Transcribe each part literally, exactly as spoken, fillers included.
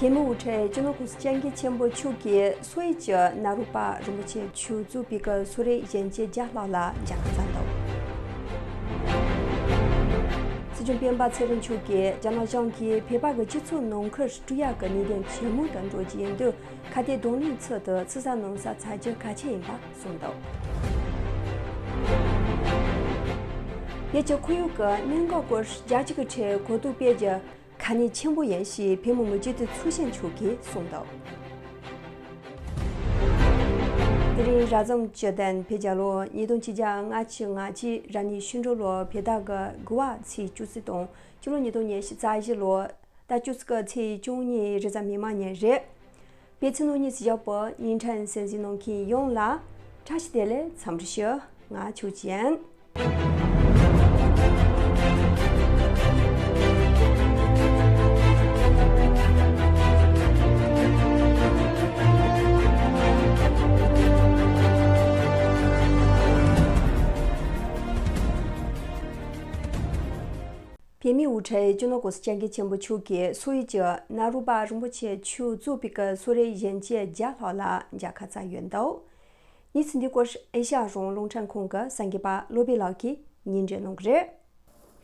རྒྱལ་མོ་ཝུའུ་ཁྲའེ་སྤྱི་ནོར་གོང་ས་སྐྱབས་མགོན་ཆེན་པོ་མཆོག་གིས་སོག་ཡུལ་གྱི་ནཱ་རོ་པ་རིན་པོ་ཆེ་མཆོག་གཙོས་པའི་གི་སོག་རིགས་གཞོན་སྐྱེས་བརྒྱ་ལྷག་ལ་མཇལ་ཁ་བསྩལ་འདུག། སྲིད་སྐྱོང་སྤེན་པ་ཚེ་རིང་མཆོག་གིས་རྒྱ་ནག་གཞུང་གིས་བོད་པ་གི་སྤྱི་ཚོགས་ནང་ཁུལ་སྤྲོད་ཡག་གི་ནུས་ལྡན་ཇེ་མང་དུ་འགྲོ་གི་ཡིན་དུས། ཁ་གཏད་གདོང་ལེན་ཚུལ་དུ་ཆུ་ས་ནང་ས་ཚ་རྒྱུ་གལ་ཆེན་ཡིན་པ་གསུངས་འདུག། ཡུལ་གྱི་ཁོར་ཡུག་གི་གནད་འགག་སྐོར་རྒྱལ་སྤྱི་གི་ཁྲོད་གོ་རྟོགས་སྤེལ་རྒྱུ་གལ་གནད་ཆེན་པོ་ཡིན་ཞེས་བོད་མི་མང་སྤྱི་འཐུས་ཚོགས་གཞོན་མཆོག་གིས་གསུངས་འདུག། དེ་རིང་རབ་བྱུང་བཅུ་བདུན་བོད་རྒྱལ་ལོ་ཉིས་སྟོང་ཆིག་བརྒྱ་ལྔ་བཅུ་ང་གཅིག་རབ་གནས་ཤིང་འབྲུག་ལོ་བོད་ཟླ་གི་དགུ་བ་ཚེས་བཅུ་གཅིག་དང་སྤྱི་ལོ་ཉིས་སྟོང་ཉི་ཤུ་རྩ་བཞི་ལོ་ཟླ་བཅུ་གཅིག་གི་ཚེས་བཅུ་གཉིས་རེས་གཟའ་མིག་དམར་ཉིན་རེད། པེ་ཚི་ནོ་ཉིས་སུ་བཞག་པོ་ཉིན་ཕྲན་གསན་གཟིགས་གནང་མཁན་ཡོངས་ལ་བཀྲ་ཤིས་བདེ་ལེགས་འཚམས་འདྲི་ཞུ། ང་ཆོས་ཅན། བོད་མིའི་དབུ་ཁྲིད་སྤྱི་ནོར་གོང་ས་སྐྱབས་མགོན་ཆེན་པོ་མཆོག་གིས་སོག་ཡུལ་གྱི་ནཱ་རོ་པ་རིན་པོ་ཆེ་མཆོག་གཙོས་པའི་གི་སོག་རིགས་གཞོན་སྐྱེས་བརྒྱ་ལྷག་ལ་མཇལ་ཁ་བསྩལ་ཡོད་འདུག། གནས་ཚུལ་འདི་སྐོར་ཨེ་ཤ་ཡ་རང་དབང་རླུང་འཕྲིན་ཁང་གི་གསར་འགོད་པ་བློ་བྷེ་ལགས་ཀྱིས་སྙན་སྒྲོན་གནང་གི་རེད།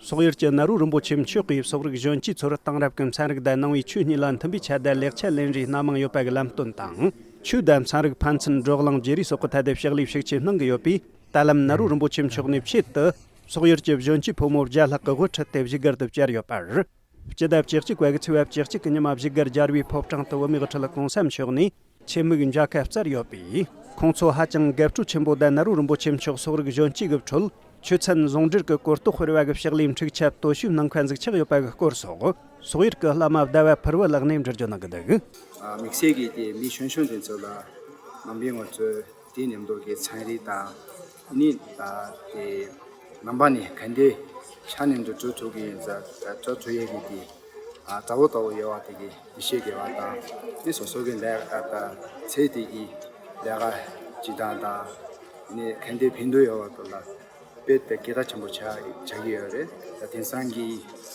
སོག་ཡུལ་གྱི་ནཱ་རོ་རིན་པོ་ཆེ་མཆོག་གིས་སོག་རིགས་གཞོན་སྐྱེས་ཚོར་དེང་རབས་ཀྱི་ཚན་རིག་དང་ནང་པའི་ཆོས་གཉིས་ལ་མཐུན་པའི་ཆ་དང་ལེགས་ཆ་ལེན་རེས་སྣ་མང་ཡོད་པ་གི་ལམ་སྟོན་དང་། ཆོས་དང་ཚན་རིག་ཕན་ཚུན་བགྲོ་གླེང་བརྗེ་རེས་སོགས་ཀྱི་ཐད་དུ་ཕྱག་ལས་ཤུགས་ཆེ་གནང་གི་ཡོད་པས། ད་ལམ་ནཱ་རོ་རིན་པོ་ཆེ་མཆོག་ནས་ཆེད་དུ་སོག་ཡུལ་གྱི་གཞོན་སྐྱེས་ཕོ་མོ་བརྒྱ་ལྷག་གི་དབུ་ཁྲིད་དེ་བཞུགས་སྒར་དུ་བཅར་ཡོད་པར། སྤྱི་ཟླ་བཅུ་གཅིག་པ་གི་ཚེས་པ་བཅུ་གཅིག་གི་ཉི་མ་བཞུགས་སྒར་རྒྱལ་བའི་ཕོ་བྲང་དུ་བོད་མིའི་དབུ་ཁྲིད་གོང་ས་མཆོག་ནས་ཆེད་དམིགས་མཇལ་ཁ་བསྩལ་ཡོད་པས། ཁོང་ཚོ་ཧ་ཅང་དགའ་སྤྲོ་ཆེན་པོ་དང་ནཱ་རོ་རིན་པོ་ཆེ་མཆོག་སོག་རིགས་གཞོན་སྐྱེས་ཀྱི་ཁྲོད་ཆོས་ཚན་ཟུང་འབྲེལ་གྱི་གོ་རྟོགས་སྤེལ་བ་གི་ཕྱག་ལས་འཁྲུག་ཆ་དོད་ཤོས་གནང་མཁན་ཟིག་ཆགས་ཡོད་པ་གི་སྐོར་སོགས་སོག་ཡུལ་གྱི་བླ་མ་ཟླ་བ་ཕུར་བུ་ལགས་ནས་འགྲེལ་བརྗོད་གནང་གི་འདུག། དམིགས་བསལ་གྱིས་དེ་མི་གཞོན་གཞོན་དེ་ཚོ་ལ་ནང་པའི་ངོ་སྤྲོད། དེའི་མཉམ་དུ་གི་ཚན་རིག་དང་ནི་ད་དེ་ནང་པ་ནས་ག་འདྲའི་ཆ་ནས་འགྲོ་སྤྲོད་ཐུབ་ཀྱི་ཡིན་ཟེར་སྤྲོད་ཐུབ་ཡས་ཀྱི་དེ་ཨ་ལྟ་བུ་ལྟ་བུ་ཡོད་པ་དེ་གི་མི་ཤེས་དགོས་པ་དང་དེ་སོ་སོ་གི་ལས་ཀ་དང་ཚེ་དེ་གི་ལས་ཀ་སྤྱི་བཏང་དང་ནི་ག་འདྲའི་ཕན་ཐོགས་ཡོད་པ་དེ་ལ་དཔེ་དེ་གལ་ཆེན་པོ་ཆགས་ཆགས་ཀྱི་ཡོད་རེད། ད་དེང་སང་གི་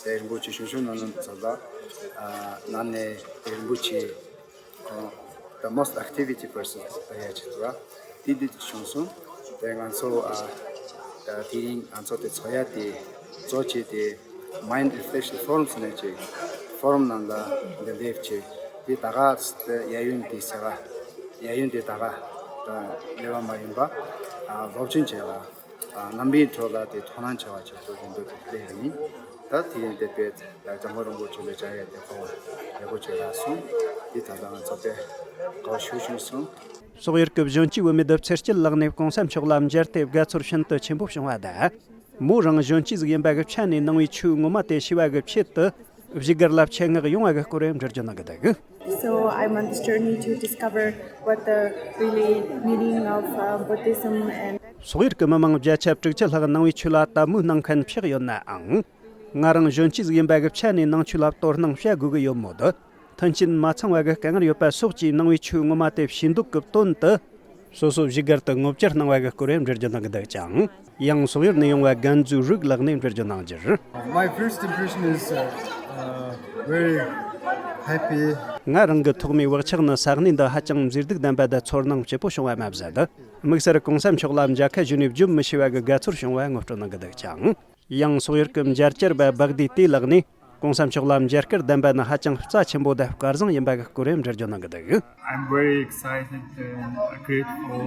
དེ་རིན་པོ་ཆེ་གཞོན་གཞོན་ནང་ནང་ཚོ་ལ་ཨ་ནང་ནས་དེ་རིན་པོ་ཆེ་ཁོང་the most activity person ལབ་ཡ་ཅིག་འདུག་ག་དེ་འདི་བྱུང་སོང་། དེ་ང་ཚོ་ཨ་ད་དེ་རིང་ང་ཚོ་དེ་ཚོགས་ཡ་དེ་གཙོ་བྱས་ཏེ་Mind Reflection Forum ཟེར་ནས་ཅིག་Forum ནང་ལ་འདི་སླེབས་ཅིག་དེ་ད་ག་དེ་གཡས་གཡོན་དེ་ཟེར་ག་གཡས་གཡོན་དེ་ད་ག་ད་སླེབས་པ་མ་ཡིན་པ་ཨ་སློབ་སྦྱོང་བྱས་པ། རྣམ་པའི་ཐོག་ལ་དེ་དོ་སྣང་བྱ་བ་བྱེད་དགོས་ཀྱི་འདུག་དེ་ཡིན། ད་དེ་ཡིན་དེ་དཔེ་ལ་འཇམ་མགོན་རིན་པོ་ཆེ་ལ་བཅར་ཡ་དེ་ཁོ་ལེགས་པོ་བྱས་ལ་སོང་། དེ་ད་ལྟ་ང་ཚོ་དཔེ་དགའ་བོ་ཞེ་པོ་བྱུང་སོང་། སོག་ཡུལ་གྱི་གཞོན་སྐྱེས་བུད་མེད་འདི་ཚེ་སྐྱིད་ལགས་ནས་གོང་ས་མཆོག་ལ་མཇལ་ཏེ་དགའ་ཚོར་ཤིན་ཏུ་ཆེན་པོ་བྱུང་བ་དང་། མོ་རང་གཞོན་སྐྱེས་ཟིག་ཡིན་པ་གི་ཆ་ནས་ནང་པའི་ཆོས་ངོ་མ་དེ་ཤེས་པ་གི་ཆེད་དུ། བཞུགས་སྒར་ལ་ཆེད་མངགས་ཡོང་བ་གི་སྐོར་འགྲེལ་བརྗོད་གནང་གི་འདུག། So I'm on this journey to discover what the really meaning of uh, Buddhism and སོག་ཡུལ་གྱི་མི་མང་བརྒྱ་ཆ་དྲུག་ཅུ་ལྷག་ནང་པའི་ཆོས་ལ་དད་མོས་གནང་མཁན་ཕྱག་ཡོད་ནའང་། ང་རང་གཞོན་སྐྱེས་ཟིག་ཡིན་པ་གི་ཆ་ནས་ནང་ཆོས་ལ་དོ་སྣང་བྱ་དགོས་ཀྱི་ཡོད་མོད། མཐུན་རྐྱེན་མ་ཚང་བ་གི་དཀའ་ངལ་ཡོད་པ་སོགས་ཀྱིས་ནང་པའི་ཆོས་ངོ་མ་དེ་ཤེས་འདོད་ཀྱི་དོན་དུ། སོ་སོ་བཞུགས་སྒར་དུ་ངོ་བཅར་གནང་བ་གི་སྐོར་འགྲེལ་བརྗོད་གནང་གི་འདུག་ཅིང་། ཡང་སོག་ཡུལ་ནས་ཡོང་བ་རྒན་ཛུའུ་རུག་ལགས་ནས་འགྲེལ་བརྗོད་གནང་རྒྱུར། My first impression is uh, uh, very happy. ང་རང་གི་ཐོག་མའི་བག་ཆགས་ནི་ས་གནས་འདི་ཧ་ཅང་མཛེས་སྡུག་ལྡན་པ་དང་ཚོར་སྣང་སྐྱིད་པོ་བྱུང་བ་མ་ཟད། དམིགས་བསལ་གོང་ས་མཆོག་ལ་མཇལ་ཁ་ཞུས་ནས་བརྗོད་མི་ཤེས་པ་གི་དགའ་ཚོར་བྱུང་བ་ངོ་སྤྲོད་གནང་གི་འདུག་ཅིང་། ཡང་སོག་ཡུལ་གྱི་མཇལ་བཅར་བ་བག་སྡེ་ཏེ་ལགས་ནས། གོང་ས་མཆོག་ལ་མཇལ་སྐར་ལྡན་པ་ནི་ཧ་ཅང་རྩ་ཆེན་པོ་དང་སྐལ་བཟང་ཡིན་པ་གི་སྐོར་འགྲེལ་བརྗོད་གནང་གི་འདུག། I'm very excited and grateful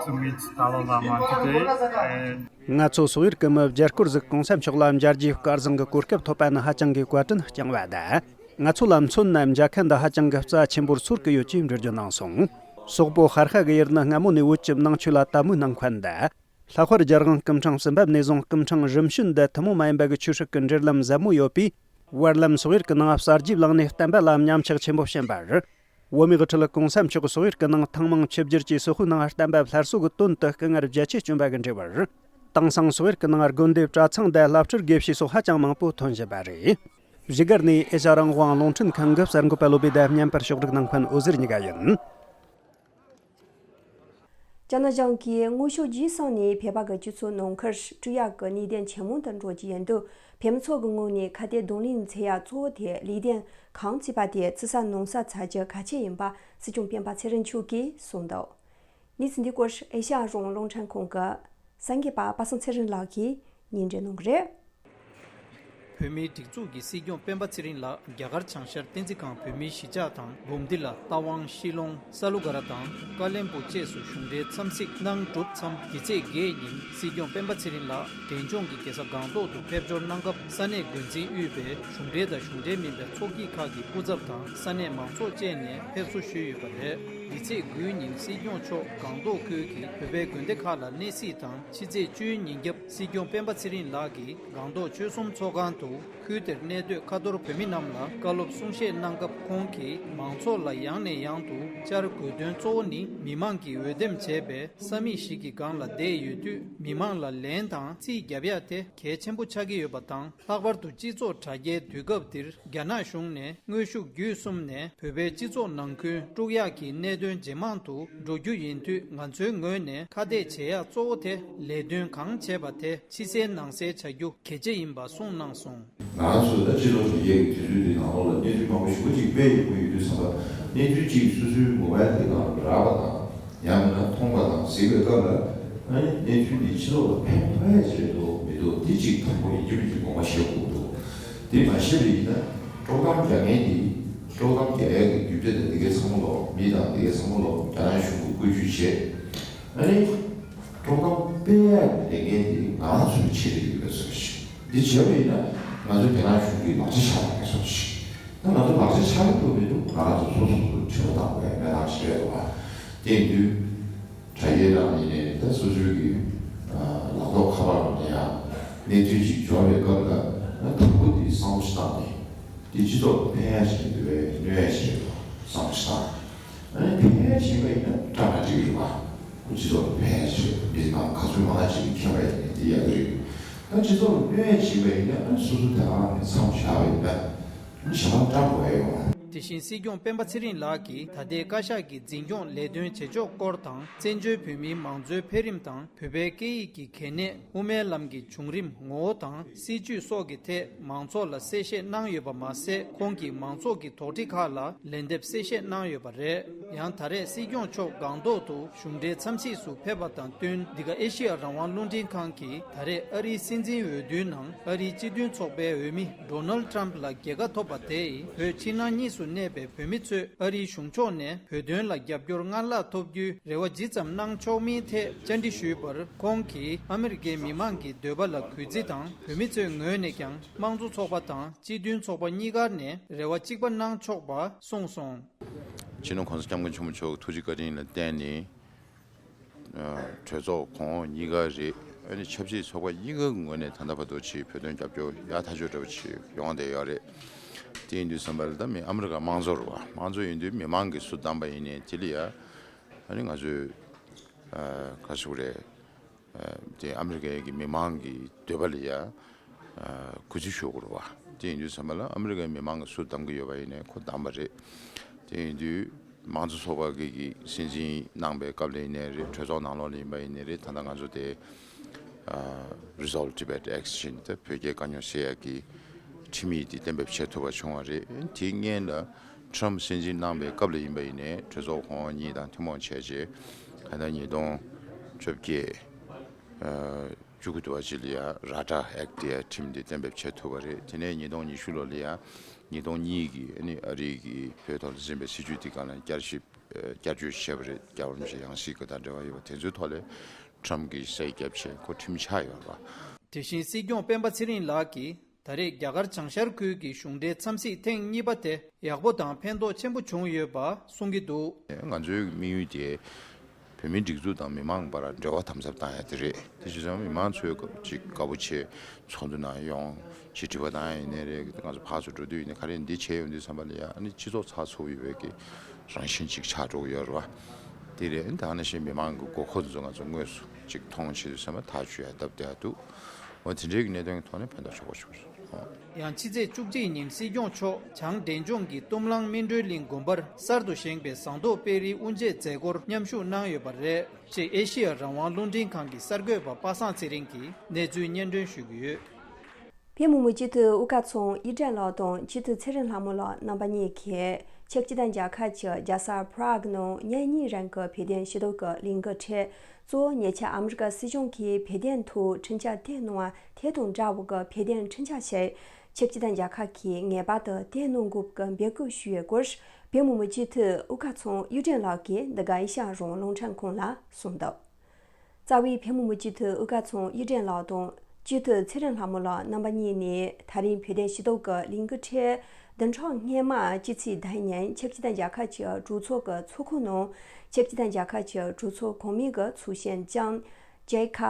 to meet Dalai Lama today. And ང་ཚོ་སོག་ཡུལ་གྱི་མི་བརྒྱ་སྐོར་ཟིག་གོང་ས་མཆོག་ལ་མཇལ་རྒྱུའི་སྐལ་བཟང་གི་གོ་སྐབས་ཐོབ་པ་ནི་ཧ་ཅང་གི་བཀའ་དྲིན་བསྐྱངས་བ་དང་། ང་ཚོ་ལ་མཚོན་ན་མཇལ་ཁ་འདི་ཧ་ཅང་གི་རྩ་ཆེན་པོར་ཚོར་གི་ཡོད་ཅེས་འགྲེལ་བརྗོད་གནང་སོང་། སོག་པོ་ཧར་ཧ་གི་ཡུལ་ནི་སྔ་མོ་ནས་བོད་ཀྱི་ནང་ཆོས་ལ་དད་མོས་གནང་མཁན་དང་། ལྷག་པར་རྒྱལ་དབང་སྐུ་ཕྲེང་གསུམ་པ་ནས་བཟུང་སྐུ་ཕྲེང་རིམ་བྱོན་འདི་ཐུན་མོང་མ་ཡིན་པ་གི་ཆོས་སྲིད་ཀྱི་འབྲེལ་ལམ་ཟབ་མོ་ཡོད་པས། བར་ལམ་སོག་ཡུལ་གྱི་ནང་གསར་བརྗེའི་ལངས་ནས་བསྟན་པ་ལ་མཉམ་ཞུགས་ཆེན་པོ་བྱིན་པར། བོད་མིའི་དབུ་ཁྲིད་གོང་ས་མཆོག་སོག་ཡུལ་གྱི་ནང་ཐེངས་མང་ཆིབས་བསྒྱུར་གྱིས་སོག་པོའི་ནང་བསྟན་པ་སླར་གསོ་གི་དོན་དུ་སྐུ་ངལ་རྒྱ་ཆེ་བསྐྱོན་པ་གི་འབྲེལ་བར། དེང་སང་སོག་ཡུལ་གྱི་ནང་དགོན་སྡེ་གྲྭ་ཚང་དང་བླ་སྤྲུལ་དགེ་བཤེས་སོགས་ཧ་ཅང་མང་པོ་ཐོན་བཞིན་པ་རེད། བཞུགས་སྒར་ནས་ཨེ་ཤ་རང་དབང་རླུང་འཕྲིན་ཁང་གི་གསར་འགོད་པ་བློ་བྷེ་དང་བརྙན་པར་ཕྱོགས་སྒྲིག་གནང་མཁན་འོད་ཟེར་གཉིས་ཀ་ཡིན། རྒྱ་ནག་གཞུང་གིས་དངོས་ཤུགས་ཇི་བསམ་ནས་བོད་པ་གི་སྤྱི་ཚོགས་ནང་ཁུལ་སྤྲོད་ཡག་གི་ནུས་ལྡན་ཇེ་མང་དུ་འགྲོ་གི་ཡོད་འདུག། བོད་མི་ཚོ་གི་ངོས་ནས་ཁ་གཏད་གདོང་ལེན་འཚོལ་ཡ་གཙོ་བོ་དེ་ལས་དོན་གང་བྱེད་པ་དེ་བརྩི་ས་ནོར་ས་བྱ་རྒྱུ་གལ་ཆེ་ཡིན་པ་སྲིད་སྐྱོང་སྤེན་པ་ཚེ་རིང་མཆོག་གིས་གསུངས་འདུག་གནས་ཚུལ་འདི་སྐོར་ཨེ་ཤ་ཡ་རང་དབང་རླུང་འཕྲིན་ཁང་གི་གསར་འགོད་པ་པ་སངས་ཚེ་རིང་ལགས་ཀྱིས་སྙན་སྒྲོན་གནང་གི་རེད། བོད་མིའི་སྒྲིག་འཛུགས་ཀྱི་སྲིད་སྐྱོང་སྤེན་པ་ཚེ་རིང་ལགས་རྒྱ་གར་བྱང་ཤར་བསྟན་འཛིན་ཁང་བོད་མིའི་གཞིས་ཆགས་དང་འབུམ་སྡེ་ལ་རྟ་དབང་ཤི་ལོང་ས་ལུ་ག་ར་དང་ཀ་ལེན་སྦུག་བཅས་སུ་གཞུང་འབྲེལ་འཚམས་གཟིགས་གནང་གྲུབ་མཚམས། འདི་ཚེས་བརྒྱད་ཉིན་སྲིད་སྐྱོང་སྤེན་པ་ཚེ་རིང་ལགས་འབྲས་ལྗོངས་ཀྱི་རྒྱལ་ས་སྒང་ཏོག་ཏུ་ཕེབས་འབྱོར་གནང་སྐབས་ས་གནས་འགོ་འཛིན་དབུས་པའི་གཞུང་འབྲེལ་དང་གཞུང་འབྲེལ་མིན་པའི་ཚོགས་སྐྱིད་ཁག་གི་སྐུ་ཚབ་དང་ས་གནས་མང་ཚོགས་བཅས་ནས་ཕེབས་བསུ་ཞུས་ཡོད་པ་རེད། འདི་ཚེས་དགུའི་ཉིན་སྲིད་སྐྱོང་མཆོག་སྒང་ཏོག་ཁུལ་གྱི་བོད་པའི་དགོན་སྡེ་ཁག་ལ་གནས་གཟིགས་དང་ཕྱི་ཚེས་བཅུའི་ཉིན་རྒྱབ་སྲིད་སྐྱོང་སྤེན་པ་ཚེ་རིང་ལགས་ཀྱིས་སྒང་ཏོག་ཆོལ་གསུམ་ཚོགས་ཁང་དུ་ཁུལ་དེར་གནས་སྡོད་ཁ་ཐོར་བོད་མི་རྣམས་ལ་བཀའ་སློབ་གསུང་བཤད་གནང་སྐབས། ཁོང་གིས་མང་ཚོགས་ལ་ཡང་ནས་ཡང་དུ་བཅར་དགོས་དོན་གཙོ་བོ་ནི་མི་མང་གིས་འོས་འདེམས་བྱས་པའི་ས་མིག་ཞིག་གི་སྒང་ལ་བསྡད་ཡོད་དུས་མི་མང་ལ་ལན་དང་རྩིས་རྒྱབ་ཡ་དེ་གལ་ཆེན་པོ་ཆགས་ཀྱི་ཡོད་པ་དང་། ལྷག་པར་དུ་སྤྱི་ཚོགས་དྲ་རྒྱའི་དུས་སྐབས་འདིར་རྒྱ་ནག་གཞུང་ནས་དངོས་ཤུགས་བརྒྱུད་གསུམ་ནས་བོད་པའི་སྤྱི་ཚོགས་ནང་ཁུལ་དཀྲུག་ཡག་གི་གནད་དོན་ཇེ་མང་དུ་འགྲོ་རྒྱུ་ཡིན་དུས། ང་ཚོའི་ངོས་ནས་ཁ་གཏད་བྱེད་ཡག་གཙོ་བོ་དེ་ལས་དོན་གང་བྱས་པ་དེ་ཕྱི་གསལ་ནང་གསལ་བྱ་རྒྱུ་གལ་ཆེ་ཡིན་པ་གསུངས་གནང་སོང་། ང་རང་ཚོ་ད་སྤྱི་ཚོགས་དྲ་རྒྱའི་དུས་ཚོད་འདི་ནང་ལོགས་ལ་གནས་ཚུལ་མང་པོ་ཞེ་པོ་ཅིག་སྤེལ་ཡོང་གི་ཡོད་དུས་ཙམ་པ། གནས་ཚུལ་གཅིག་སོ་སོའི་མོ་བལ་དེ་ནང་ལ་རག་པ་དང་། ཡང་མིན་ན་མཐོང་པ་དང་གཟིགས་པའི་སྐབས་ལ། ཨ་ནི་གནས་ཚུལ་འདི་སྤྱི་ཚོགས་ལ་ཕན་ཐོགས་ཡ་ཅིག་རེད་འདུག་མི་འདུག་འདི་གཅིག་དང་པོ་ཡིན་གཅིག་མིན་གཅིག་དགོངས་པ་བཞེས་དགོས་འདུག་འདི་མ་བཞེས་པ་ཡིན་ན་དཀྲོག་གཏམ་རྒྱག་མཁན་འདི། དཀྲོག་གཏམ་རྒྱག་ཡ་གི་རྒྱུ་འབྲས་དང་འདི་གའི་ཚང་མ་ལོག་མི་དང་འདི་གའི་ཚང་མ་ལོག་རྒྱ་ནག་གཞུང་གི་བཀོད་ཇུས་བྱས། ཨ་ནི་དཀྲོག་གཏམ་སྤེལ་ཡ་གི་ལས་འགན་འདི་ང་རང་ཚོའི་ཆེད་དུ་ཡོད་པའི་བཟོ་ཞིག་འདི་བྱས་པ་ཡིན་ན་ང་ཚོ་རྒྱ་ནག་གཞུང་གི་ལག་ཆ་ཆགས་པའི་བཟོ་ཞིག་ད་ང་ཚོ་ལག་ཆ་ཆགས་ཀྱི་འདུག་མི་འདུག་ང་རང་ཚོ་སོ་སོ་སོ་དྲི་བ་བཏང་དགོས་ཡ་གནས་སྟངས་ཤིག་རེད་འདུག་བ། དེ་ཡིན་དུས། དྲ་རྒྱའི་ནང་ཡིན་ནའི་ད་སོ་སོའི་གི་ལག་ཐོག་ཁ་པར་ནང་ནས་ཡང་གནས་ཚུལ་ཅིག་འབྱོར་བའི་སྐབས་ལ་དང་པོ་དེ་བསམ་བློ་ཞིག་བཏང་ནས་དེ་སྤྱི་ཚོགས་ལ་ཕན་ཡ་ཞིག་འདུག་པས་གནོད་ཡ་ཞིག་རེད་བསམ་བློ་ཞིག་བཏང་། ཨ་ནི་ཕན་ཡ་ཞིག་པ་ཡིན་ན་བཀྲ་མ་འགྲིག་རེད་བ། སྤྱི་ཚོགས་ལ་ཕན་ཡ་ཞིག་རེད། མི་མང་ག་ཚོད་མང་ཞིག་གིས་མཁྱེན་པ་ཡིན་ནའི་དེ་ཡག་གི་རེད། ད་སྤྱི་ཚོགས་ལ་གནོད་ཡ་ཞིག་པ་ཡིན་ན་ཨ་ནི་སོ་སོ་དེ་ག་རང་ནས་མཚམས་བཞག་པ་ཡིན་ན། གཞན་དག་བཀྲམ་དགོས་ཡོང་། དེ་བཞིན་སྲིད་སྐྱོང་སྤེན་པ་ཚེ་རིང་ལགས་ཀྱིས་ད་ལྟའི་བཀའ་ཤག་གི་འཛིན་སྐྱོང་ལས་དོན་བྱེད་ཕྱོགས་སྐོར་དང་། བཙན་བྱོལ་བོད་མིའི་མང་གཙོའི་འཕེལ་རིམ་དང་བོད་པའི་སྐད་ཡིག་གི་གལ་གནད། དབུ་མའི་ལམ་གྱི་བྱུང་རིམ་ངོ་བོ་དང་། སྲིད་བྱུས་སོགས་ཀྱི་ཐད་མང་ཚོགས་ལ་གསལ་བཤད་གནང་ཡོད་པ་མ་ཟད། ཁོང་གིས་མང་ཚོགས་ཀྱི་དོགས་འདྲི་ཁག་ལ་ལན་འདེབས་གསལ་བཤད་གནང་ཡོད་པ་རེད། ཡང་ད་རེས་སྲིད་སྐྱོང་མཆོག་སྒང་ཏོག་ཏུ་གཞུང་འབྲེལ་འཚམས་གཟིགས་སུ་ཕེབས་པ་དང་བསྟུན། འདི་ག་ཨེ་ཤི་ཡ་རང་དབང་རླུང་འཕྲིན་ཁང་གིས་ད་རེས་ཨ་རིའི་སྲིད་འཛིན་འོས་བསྡུའི་ནང་ཨ་རིའི་སྤྱི་མཐུན་ཚོགས་པའི་འོས་མི་ཌོ་ནལ་ཊམ་ལ་རྒྱལ་ཁ་ཐོབ་པ་དེས་བོད་ཕྱི་ནང་གཉིས་སུ་གནས་པའི་བོད་མི་ཚོས་ཨ་རིའི་གཞུང་ཕྱོགས་ནས་བོད་དོན་ལ་རྒྱབ་སྐྱོར་སྔར་ལྷག་ཐོབ་རྒྱུའི་རེ་བ་ཇི་ཙམ་གནང་ཆོག་མིན་ཐད་བཅར་འདྲི་ཞུས་པར། ཁོང་གིས་ཨ་མི་རི་ཀའི་མི་མང་གི་འདོད་པ་ལ་གུས་བརྩི་དང་། བོད་མི་ཚོའི་ངོས་ནས་ཀྱང་དམངས་གཙོ་ཚོགས་པ་དང་སྤྱི་མཐུན་ཚོགས་པ་གཉིས་ཀར་ནས་རེ་བ་གཅིག་པ་གནང་ཆོག་པ་གསུངས་སོང་། སྤྱི་ནོར་༸གོང་ས་༸སྐྱབས་མགོན་ཆེན་པོ་མཆོག་ཐུགས་རྗེ་བཀའ་དྲིན་ལ་བརྟེན་ནས། གྲོས་ཚོགས་གོང་འོག་གཉིས་ཀ་རེད། ཨ་ནི་ཆབ་སྲིད་ཚོགས་པ་གཉིས་ཀའི་ངོས་ནས་ད་ལྟ་བར་དུ་ཆེས་བོད་དོན་རྒྱབ་སྐྱོར་ཡག་ཐག་ཆོད་འདྲ་བོ་ཞིག་ཡོང་བསྡད་ཡོད་རེད། དེ་ཡིན་དུས་ཙམ་པ་ལ་ད་མི་ཨ་མི་རི་ཀ་དམངས་གཙོ་རེད་བ། དམངས་གཙོ་ཡིན་དུས་མི་མང་གིས་སུ་བདམས་པ་ཡིན་ནའི་དེ་ལ་ཡ། ཨ་ནི་ང་ཚོས་ག་རེ་ཞུ་དགོས་རེད། དེ་ཨ་མི་རི་ཀའི་གི་མི་མང་གི་འདོད་པ་ལ་ཡ། གུས་བརྩི་ཞུ་དགོས་རེད་བ། དེ་ཡིན་དུས་ཙམ་པ་ལ་ཨ་མི་རི་ཀའི་མི་མང་གིས་སུ་བདམས་ཀྱི་ཡོད་པ་ཡིན་ནའི་ཁོ་བདམས་པ་རེད། དེ་ཡིན་དུས་མང་གཙོ་ཚོགས་པ་གི་གི་སྲིད་འཛིན་གནང་པའི་སྐབས་ལ་ཡིན་ནའི་རེད། གྲོས་ཚོགས་ནང་ལོགས་ལ་ཡིན་པ་ཡིན་ནའི་རེད། ད་ལྟ་ང་ཚོ་དེ་Resolve Tibet Act ཟེར་ནས་ད་བོད་རྒྱའི་དཀའ་རྙོག་སེལ་ཡག་གི་ཁྲིམས་ཡིག་དེ་གཏན་འབེབས་བྱེད་ཐུབ་པ་བྱུང་བ་རེད། དེའི་སྔོན་ལ་Trump སྲིད་འཛིན་གནང་པའི་སྐབས་ལ་ཡིན་པ་ཡིན་ནའི་གྲོས་ཚོགས་གོང་འོག་གཉིས་དང་ཐུན་མོང་བྱས་རྗེས་ད་ལྟ་ཉིས་སྟོང་བཅོ་བརྒྱད། བཅུ་དགུ་དུ་བ་ཅི་ལ་ཡ་ར་ཏྲ་ཨེག་ཊི་ཁྲིམས་འདི་གཏན་འབེབས་བྱེད་ཐུབ་པ་རེད། དེ་ནས་ཉིས་སྟོང་ཉི་ཤུ་ལོ་ལ་ཡ་ཉིས་སྟོང་གཉིས་ཀྱི་ཨ་ནི་ཨ་རི་གི་བོད་ཐོག་ལ་འཛིན་པའི་སྲིད་བྱུས་འདི་སྒང་ལ་བསྐྱར་ཞིབ་བསྐྱར་བཅོས་བྱས་པ་རེད། རྒྱལ་བ་རིན་པོ་ཆེ་ཡང་སྲིད་ཀྱི་དང་འབྲེལ་བ་ཡོད་པ་དེ་ཚོའི་ཐོག་ལ་ཁྲམ་གྱི་སེལ་རྒྱབ་བྱས་ཁོ་ཁྲིམས་ཆགས་ཡོད་པ། དེ་བཞིན་སྲིད་སྐྱོང་སྤེན་པ་ཚེ་རིང་ལགས་ཀྱིས། ད་རེས་རྒྱ་གར་བྱང་ཤར་ཁུལ་གྱི་གཞུང་འབྲེལ་འཚམས་གཟིགས་ཐེངས་གཉིས་པ་དེ་ཡག་པོ་དང་ཕན་ཐོགས་ཆེན་པོ་བྱུང་ཡོད་པ་གསུང་གི་འདུག་ང་ཚོའི་དམིགས་ཡུལ་དེ་བོད་མིའི་སྒྲིག་འཛུགས་དང་མི་མང་བར་འབྲེལ་བ་དམ་ཟབ་བཏང་ཡ་དེ་རེད། དེ་བྱས་ཙང་མི་མང་ཚོས་ཅིག་དགའ་པོ་བྱས་ཚོགས་འདུ་ནང་ཡོང་ཅིག་དྲི་བ་བཏང་ཡ་ཡིན་ནའི་རེད། ང་ཚོ་ཕར་ཚུར་འགྲོ་དུས་ཡིན་ནའི་ག་རེ་འདི་བྱས་ཡོང་དུས་ཙམ་པ་ལ་ཡ་ཨ་ནི་སྤྱི་ཚོགས་ཚགས་ཚུད་ཡོད་པའི་གི་རང་བཞིན་ཅིག་ཆགས་འགྲོ་གི་ཡོད་རེད་བ། དེ་རེད། ད་ནང་བཞིན་མི་མང་གི་དགོས་མཁོ་ཚོ་ང་ཚོ་དངོས་སུ་ཅིག་མཐོང་བྱེད་དུས་ཙམ་པ་ཐག་གཅོད་ཡ་སྟབས་བདེ་ཡ་འདུག་འོ་དེ་འདྲའི་གི་གནད་དོན་གྱི་ཐོག་ནས་ཕན་ཐོགས་ཆོག་པ་བྱུང་སོང་། ཡང་ཕྱི་ཚེས་བཅུ་གཅིག་ཉིན་སྲིད་སྐྱོང་མཆོག་བྱང་འབྲས་ལྗོངས་ཀྱི་གཏུམ་གླང་སྨིན་གྲོལ་གླིང་དགོན་པར་གསར་དུ་བཞེངས་པའི་ཟངས་མདོག་དཔལ་རིའི་དབུ་འབྱེད་མཛད་སྒོར་མཉམ་ཞུགས་གནང་ཡོད་པ་རེད། ཅེས་ཨེ་ཤི་ཡ་རང་དབང་རླུང་འཕྲིན་ཁང་གི་གསར་འགོད་པ་པ་སངས་ཚེ་རིང་གིས་གནས་ཚུལ་སྙན་སྒྲོན་ཞུ་གི་ཡོད། བོད་མི་མང་སྤྱི་འཐུས་དབུ་དཀར་ཚང་གཡུ་སྒྲོན་ལགས་དང་སྤྱི་འཐུས་ཚེ་རིང་ལྷ་མོ་ལགས་རྣམ་པ་གཉིས་ཀྱིས་ཆབ་སྤྱི་དང་རྒྱལ་ཁབ་ཀྱི་རྒྱལ་ས་Prague་ནང་ཉིན་གཉིས་རིང་གི་བོད་དོན་ཞུ་གཏུག་གི་ལས་འགུལ་ཁྲོད། གཙོ་བོ་ཉེ་ཆར་ཨ་མི་རི་ཀ་སྲིད་གཞུང་གིས་བོད་དོན་ཐོག་ཁྲིམས་འཆར་བཏོན་གནང་བ་དེ་དང་འདྲ་བོ་གི་བོད་དོན་ཁྲིམས་འཆར་ཞིག་ཆབ་སྤྱི་དང་རྒྱལ་ཁབ་ཀྱིས་ངེས་པར་དུ་བཏོན་གནང་དགོས་པའི་འབོད་སྐུལ་ཞུ་བའི་སྐོར། བོད་མི་མང་སྤྱི་འཐུས་དབུ་དཀར་ཚང་གཡུ་སྒྲོན་ལགས་ཀྱིས་འདི་ག་ཨེ་ཤ་ཡ་རང་དབང་རླུང་འཕྲིན་ཁང་ལ་གསུངས་འདུག། རྩ་བའི་བོད་མི་མང་སྤྱི་འཐུས་དབུ་དཀར་ཚང་གཡུ་སྒྲོན་ལགས་དང་སྤྱི་འཐུས་ཚེ་རིང་ལྷ་མོ་ལགས་རྣམ་པ་གཉིས་ནས་ད་རིང་བོད་དོན་ཞུ་གཏུག་གི་ལས་འགུལ་ཁྲོད། བདུན་ཕྲག་སྔོན་མ་སྤྱི་ཚེས་བདུན་ཉིན་ཆབ་སྤྱི་དང་རྒྱལ་ཁབ་ཀྱི་གྲོས་ཚོགས་ཀྱི་ཚོགས་ཁང་ནང་ཆབ་སྤྱི་དང་རྒྱལ་ཁབ་ཀྱི་གྲོས་ཚོགས་གོང་མའི་གི་ཚོགས་གཞོན་ལྕམ་ཇེ་ཁ་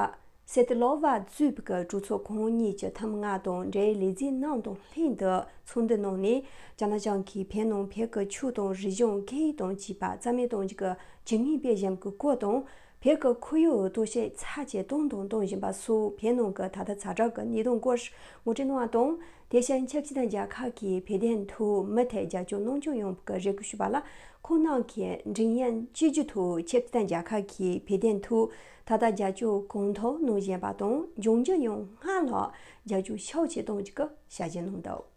སེ་ཏི་ལོ་ཝ་གཙོས་པའི་གྲོས་ཚོགས་ཁོངས་གཉིས་ཀྱི་འཐུས་མི་ལྔ་དང་འབྲེལ་ཡོད་ལས་བྱེད་རྣམས་དང་ལྷན་དུ་ཚོགས་འདུ་གནང་ནས། རྒྱ་ནག་གཞུང་གིས་བོད་ནང་བོད་ཀྱི་ཆོས་དང་རིག་གཞུང་སྐད་ཡིག་དང་བཅས་པ་རྩ་མེད་གཏོང་རྒྱུ་གི་ཇུས་ངན་སྤེལ་བཞིན་པའི་སྐོར་དང་། བོད་ཀྱི་ཁོར་ཡུག་གཏོར་བཤིག་ཚབས་ཆེ་བཏང་དང་གཏོང་བཞིན་པ་སོགས་བོད་ནང་གི་ད་ལྟ་ཛ་དྲག་གི་གནད་དོན་སྐོར་ངོ་སྤྲོད་གནང་བ་དང་། དེ་བཞིན་ཆབ་སྤྱི་དང་རྒྱལ་ཁབ་ཀྱིས་བོད་དོན་ཐོག་མུ་མཐུད་རྒྱབ་སྐྱོར་གནང་སྐྱོང་ཡོང་བའི་རེ་སྐུལ་ཞུས་པ་ལ། ཁོང་རྣམས་ཀྱིས་མགྲིན་དབྱངས་སྐྱེལ་རྒྱུའི་ཐོག་ཆབ་སྲིད་དང་རྒྱལ་ཁབ་ཀྱི་བོད་དོན་ཐོག་ད་ལྟ་རྒྱབ་སྐྱོར་གང་ཐུབ་གནང་བཞིན་པ་དང་། འབྱུང་འགྱུར་ཡང་སྔར་ལྷག་རྒྱབ་སྐྱོར་ཤུགས་ཆེ་གཏོང་རྒྱུ་གི་ཞལ་བཞེས་གནང་འདུག།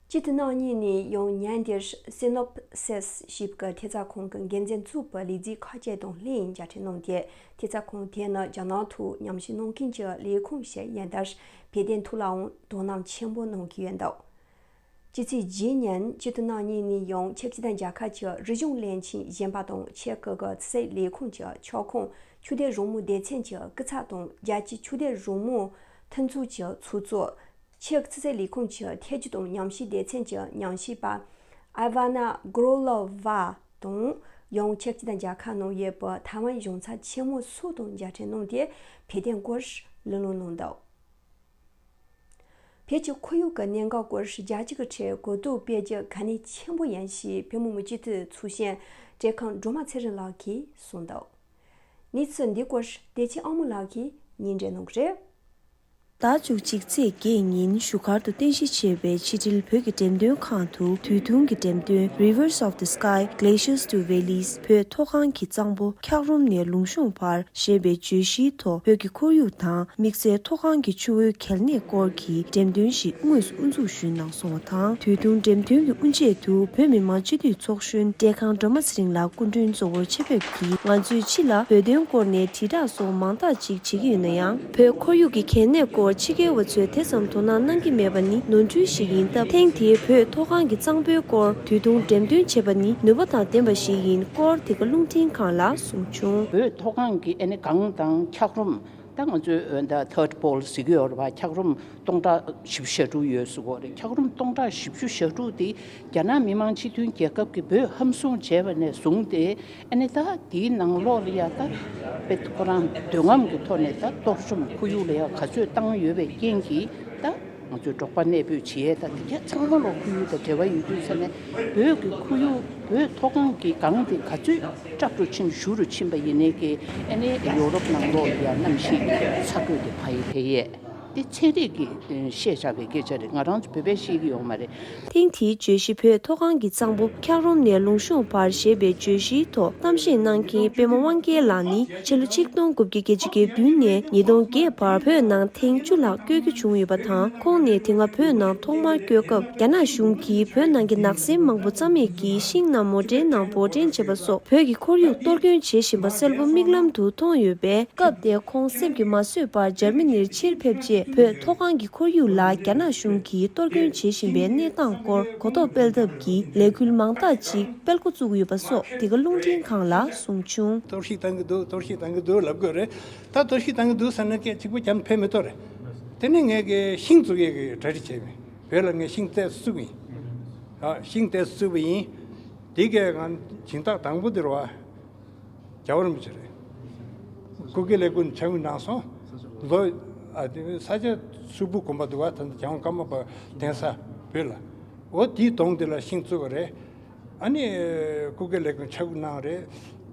སྤྱི་འཐུས་རྣམ་གཉིས་ནས་ཡང་ཉིན་དེར་Synopsis་ཞེས་པའི་ཐེབས་རྩ་ཁང་གི་འགན་འཛིན་གཙོས་པའི་ལས་བྱེད་ཁག་ཅིག་དང་ལྷན་མཇལ་འཕྲད་གནང་སྟེ། ཐེབས་རྩ་ཁང་དེ་ནི་རྒྱ་ནག་ཐོག་ཉམས་ཞིབ་གནང་མཁན་གྱི་ལས་ཁུངས་ཤིག་ཡིན་སྟབས། བོད་དོན་ཐོག་ལའང་དོ་སྣང་ཆེན་པོ་གནང་གི་ཡོད་འདུག། སྤྱི་ཚེས་བརྒྱད་ཉིན་སྤྱི་འཐུས་རྣམ་གཉིས་ནས་ཡང་ཆབ་སྲིད་དང་རྒྱལ་ཁབ་ཀྱི་རིག་གཞུང་བློན་ཆེན་གཞོན་པ་དང་ཆེད་ཁག་གི་ཆབ་སྲིད་ལས་ཁུངས་ཀྱི་ཕྱོགས་ཁོངས་ཆོས་དད་རང་མོས་སྡེ་ཚན་གྱི་སྐུ་ཚབ་དང་། རྒྱལ་སྤྱིའི་ཆོས་དད་རང་མོས་མཐུན་ཚོགས་ཀྱི་ཚོགས་གཙོ། ཆེད་ཆབ་སྲིད་ལས་ཁུངས་ཀྱི་ཐེ་ཇུས་དང་ཉམས་ཞིབ་སྡེ་ཚན་གྱི་ཉམས་ཞིབ་པ་ཨ་ཝ་ན་གྷོ་རོ་ལོ་ཝ་དང་། ཡང་ཆབ་སྲིད་དང་རྒྱལ་ཁབ་ནང་ཡོད་པའི་ཐའེ་ཝན་གཞུང་ཚབ་ཆེན་མོ་སོགས་དང་མཇལ་འཕྲད་གནང་སྟེ། བོད་དོན་སྐོར་གླེང་སློང་གནང་འདུག། བོད་ཀྱི་ཁོར་ཡུག་གི་གནད་འགག་སྐོར་རྒྱལ་སྤྱི་གི་ཁྲོད་གོ་རྟོགས་སྤེལ་རྒྱུ་གལ་གནད་ཆེན་པོ་ཡིན་ཞེས་བོད་མི་མང་སྤྱི་འཐུས་ཚོགས་གཞོན་བཀྲས་མཁན་སྒྲོལ་མ་ཚེ་རིང་ལགས་ཀྱིས་གསུངས་འདུག། གནས་ཚུལ་འདི་སྐོར་བདེ་ཆེན་ཨ་མོ་ལགས་ཀྱིས་སྙན་སྒྲོན་གནང་གི་རེད། ཟླ་བཅུ་གཅིག་ཚེས་བརྒྱད་ཉིན་བཞུགས་སྒར་དུ་རྟེན་གཞི་བྱས་པའི་ཕྱི་དྲིལ་བོད་ཀྱི་འགྲེམས་སྟོན་ཁང་དུ་དུས་ཐུང་གི་འགྲེམས་སྟོན་Rivers of the Sky, Glaciers to Valleys བོད་མཐོ་སྒང་གི་གཙང་པོ་འཁྱགས་རོམ་ནས་ལུང་གཤོང་བར་ཞེས་པའི་བརྗོད་གཞིའི་ཐོག་བོད་ཀྱི་ཁོར་ཡུག་དང་དམིགས་བསལ་མཐོ་སྒང་གི་ཆུ་བོའི་གལ་གནད་སྐོར་གྱི་འགྲེམས་སྟོན་ཞིག་དངོས་སུ་དབུ་འཛུགས་ཞུས་གནང་སོང་བ་དང་། དུས་ཐུང་འགྲེམས་སྟོན་གྱི་དབུ་འབྱེད་དུ་བོད་མི་མང་སྤྱི་འཐུས་ཚོགས་གཞོན་བཀྲས་མཁན་སྒྲོལ་མ་ཚེ་རིང་ལགས་སྐུ་མགྲོན་གཙོ་བོར་ཆེད་ཕེབས་ཀྱིས། ང་ཚོས་ཕྱི་ལ་བོད་དོན་སྐོར་ནས་དྲིལ་བསྒྲགས་སོགས་མང་དག་ཅིག་བྱེད་ཀྱི་ཡོད་ན་ཡང་། བོད་ཁོར་ཡུག་གི་གལ་གནད་སྐོར་ཕྱི་རྒྱལ་བ་ཚོས་དེ་ཙམ་དོ་སྣང་གནང་གི་མེད་པ་ནི་ནོར་འཁྲུལ་ཞིག་ཡིན་སྟབས། ཐེངས་འདིའི་བོད་མཐོ་སྒང་གི་གཙང་པོའི་སྐོར་དུས་ཐུང་འགྲེམས་སྟོན་བྱས་པ་ནི་ནུས་པ་དང་ལྡན་པ་ཞིག་ཡིན་སྐོར་དེ་ག་རླུང་འཕྲིན་ཁང་ལ་གསུངས་བྱུང་། བོད་མཐོ་སྒང་གི་ཨ་ནི་གངས་དང་འཁྱགས་རོམ། ད་ང་ཚོས་ད་ཐར་ཌི་པོལ་ཟེར་གྱི་ཡོད་རེད་པ། འཁྱགས་རོམ་སྟོང་ཕྲག་བཞི་བཅུ་ཞེ་དྲུག་ཡོད་ཟེར་གྱི་ཡོད་རེད། འཁྱགས་རོམ་སྟོང་ཕྲག་བཞི་བཅུ་ཞེ་དྲུག་དེ་རྒྱ་ནག་མི་དམངས་སྤྱི་མཐུན་རྒྱལ་ཁབ་ཀྱིས་བོད་ཧམ་བཟུང་བྱས་པ་ནས་བཟུང་སྟེ། ཨ་ནི་ད་དེའི་ནང་ལོགས་ལ་ཡ་ད་དཔེ་ཁོ་རང་འདོད་རྔམ་གྱི་ཐོག་ནས་ད་གཏོར་བཅོམ་ཁོར་ཡུག་ལ་ཡ་ག་ཚོད་བཏང་ཡོད་པའི་རྐྱེན་གྱིས། ད་ང་ཚོས་འབྲོག་པ་གནས་སྤོས་བྱེད་ཡས་ད་དེ་ག་ཚང་མ་ལོ་ཁོར་ཡུག་དང་འབྲེལ་བ་ཡོད་དུས་ཙ་ནས། བོད་ཀྱི་ཁོར་ཡུག་བོད་མཐོ་སྒང་གི་གངས་དེ་ག་ཚོད་སྲབ་རུ་ཕྱིན་ཞུ་རུ་ཕྱིན་པ་ཡིན་ནའི་གི། ཨ་ནི་ཡོ་རོབ་ནང་ལོགས་ལ་ཡ་གནམ་གཤིས་ཚ་དྲོད་དེ་ཕར་ཡི་འཕེལ་ཡས། དེ་ཚན་རིག་གིས་བཤད་བཞག་པའི་སྐད་ཆ་རེད། ང་རང་ཚོ་བོད་པས་ཤེས་ཀྱི་ཡོད་མ་རེད། ཐེངས་འདིའི་བརྗོད་གཞི་བོད་མཐོ་སྒང་གི་གཙང་པོ་འཁྱགས་རོམ་ནས་ལུང་གཤོང་བར་ཞེས་པའི་བརྗོད་གཞིའི་ཐོག་གཏམ་བཤད་གནང་མཁན་པད་མ་དབང་རྒྱལ་ལགས་ནི་ཕྱི་ལོ་ཆིག་སྟོང་དགུ་བརྒྱ་བརྒྱད་ཅུ་གྱ་བདུན་ནས་ཉིས་སྟོང་བརྒྱད་བར་བོད་ནང་ཐེངས་བཅུ་ལྷག་བསྐྱོད་རྒྱུ་བྱུང་ཡོད་པ་དང་། ཁོང་ནས་དེ་སྔ་བོད་ནང་ཐོག་མར་བསྐྱོད་སྐབས་རྒྱ་ནག་གཞུང་གིས་བོད་ནང་གི་ནགས་གསེབ་མང་པོ་རྩ་མེད་ཀྱིས་ཤིང་རྣམས་མོ་ཊའི་ནང་འབོར་འདྲེན་བྱས་པ་སོགས་བོད་ཀྱི་ཁོར་ཡུག་གཏོར་སྐྱོན་བྱེད་བཞིན་པ་གསལ་པོ་མིག་ལམ་དུ་མཐོང་ཡོད་པས། སྐབས་དེར་ཁོང་སེམས་ཀྱིས་མ་བཟོད་པར་འཇར་མ་ནིར་ཕྱིར་ཕེབས་རྗེས། བོད་མཐོ་སྒང་གི་ཁོར་ཡུག་ལ་རྒྱ་ནག་གཞུང་གིས་གཏོར་སྐྱོན་བྱེད་བཞིན་པའི་གནས་སྟངས་སྐོར་གོ་རྟོགས་སྤེལ་ཐབས་ཀྱི་ལས་འགུལ་མང་དག་ཅིག་སྤེལ་འགོ་བཙུགས་ཡོད་པ་སོགས་དེ་ག་རླུང་འཕྲིན་ཁང་ལ་གསུངས་བྱུང་། གཏོར་བཤིག་བཏང་གི་འདུག་གཏོར་བཤིག་བཏང་གི་འདུག་ལབ་དགོས་རེད། ད་གཏོར་བཤིག་བཏང་གི་འདུག་ཟེར་ན་སྐད་གཅིག་པོ་རྒྱབ་ཕན་མི་ཐོགས་རེད། དེ་ནས་ངས་ཀྱི་ཤིང་བཙུགས་ཡས་ཀྱི་གྲ་སྒྲིག་བྱས་པས། བོད་ལ་ངས་ཤིང་རྩེ་བཙུགས་ཡིན། ཨ། ཤིང་རྩེ་བཙུགས་པ་ཡིན། དེ་གས་ང་སྦྱིན་བདག་དང་པོ་དེ་རེད་བ། རྒྱལ་བ་རིན་པོ་ཆེ་རེད། སྐུ་སྒེར་ལས་ཁུངས་ཕྱག་དངུལ་གནང་སོང་། ལོ། ཨ། དེ་ས་ཆ་གསུག་པུ་དགོན་པ་འདུག་བ། ད་ལྟ་རྒྱལ་དབང་ཀརྨ་པ་གདན་ས་བོད་ལ། འོ་དེའི་གདོང་དེ་ལ་ཤིང་བཙུགས་པ་རེད། ཨ་ནི་སྐུ་སྒེར་ལས་ཁུངས་ཕྱག་དངུལ་གནང་རེད།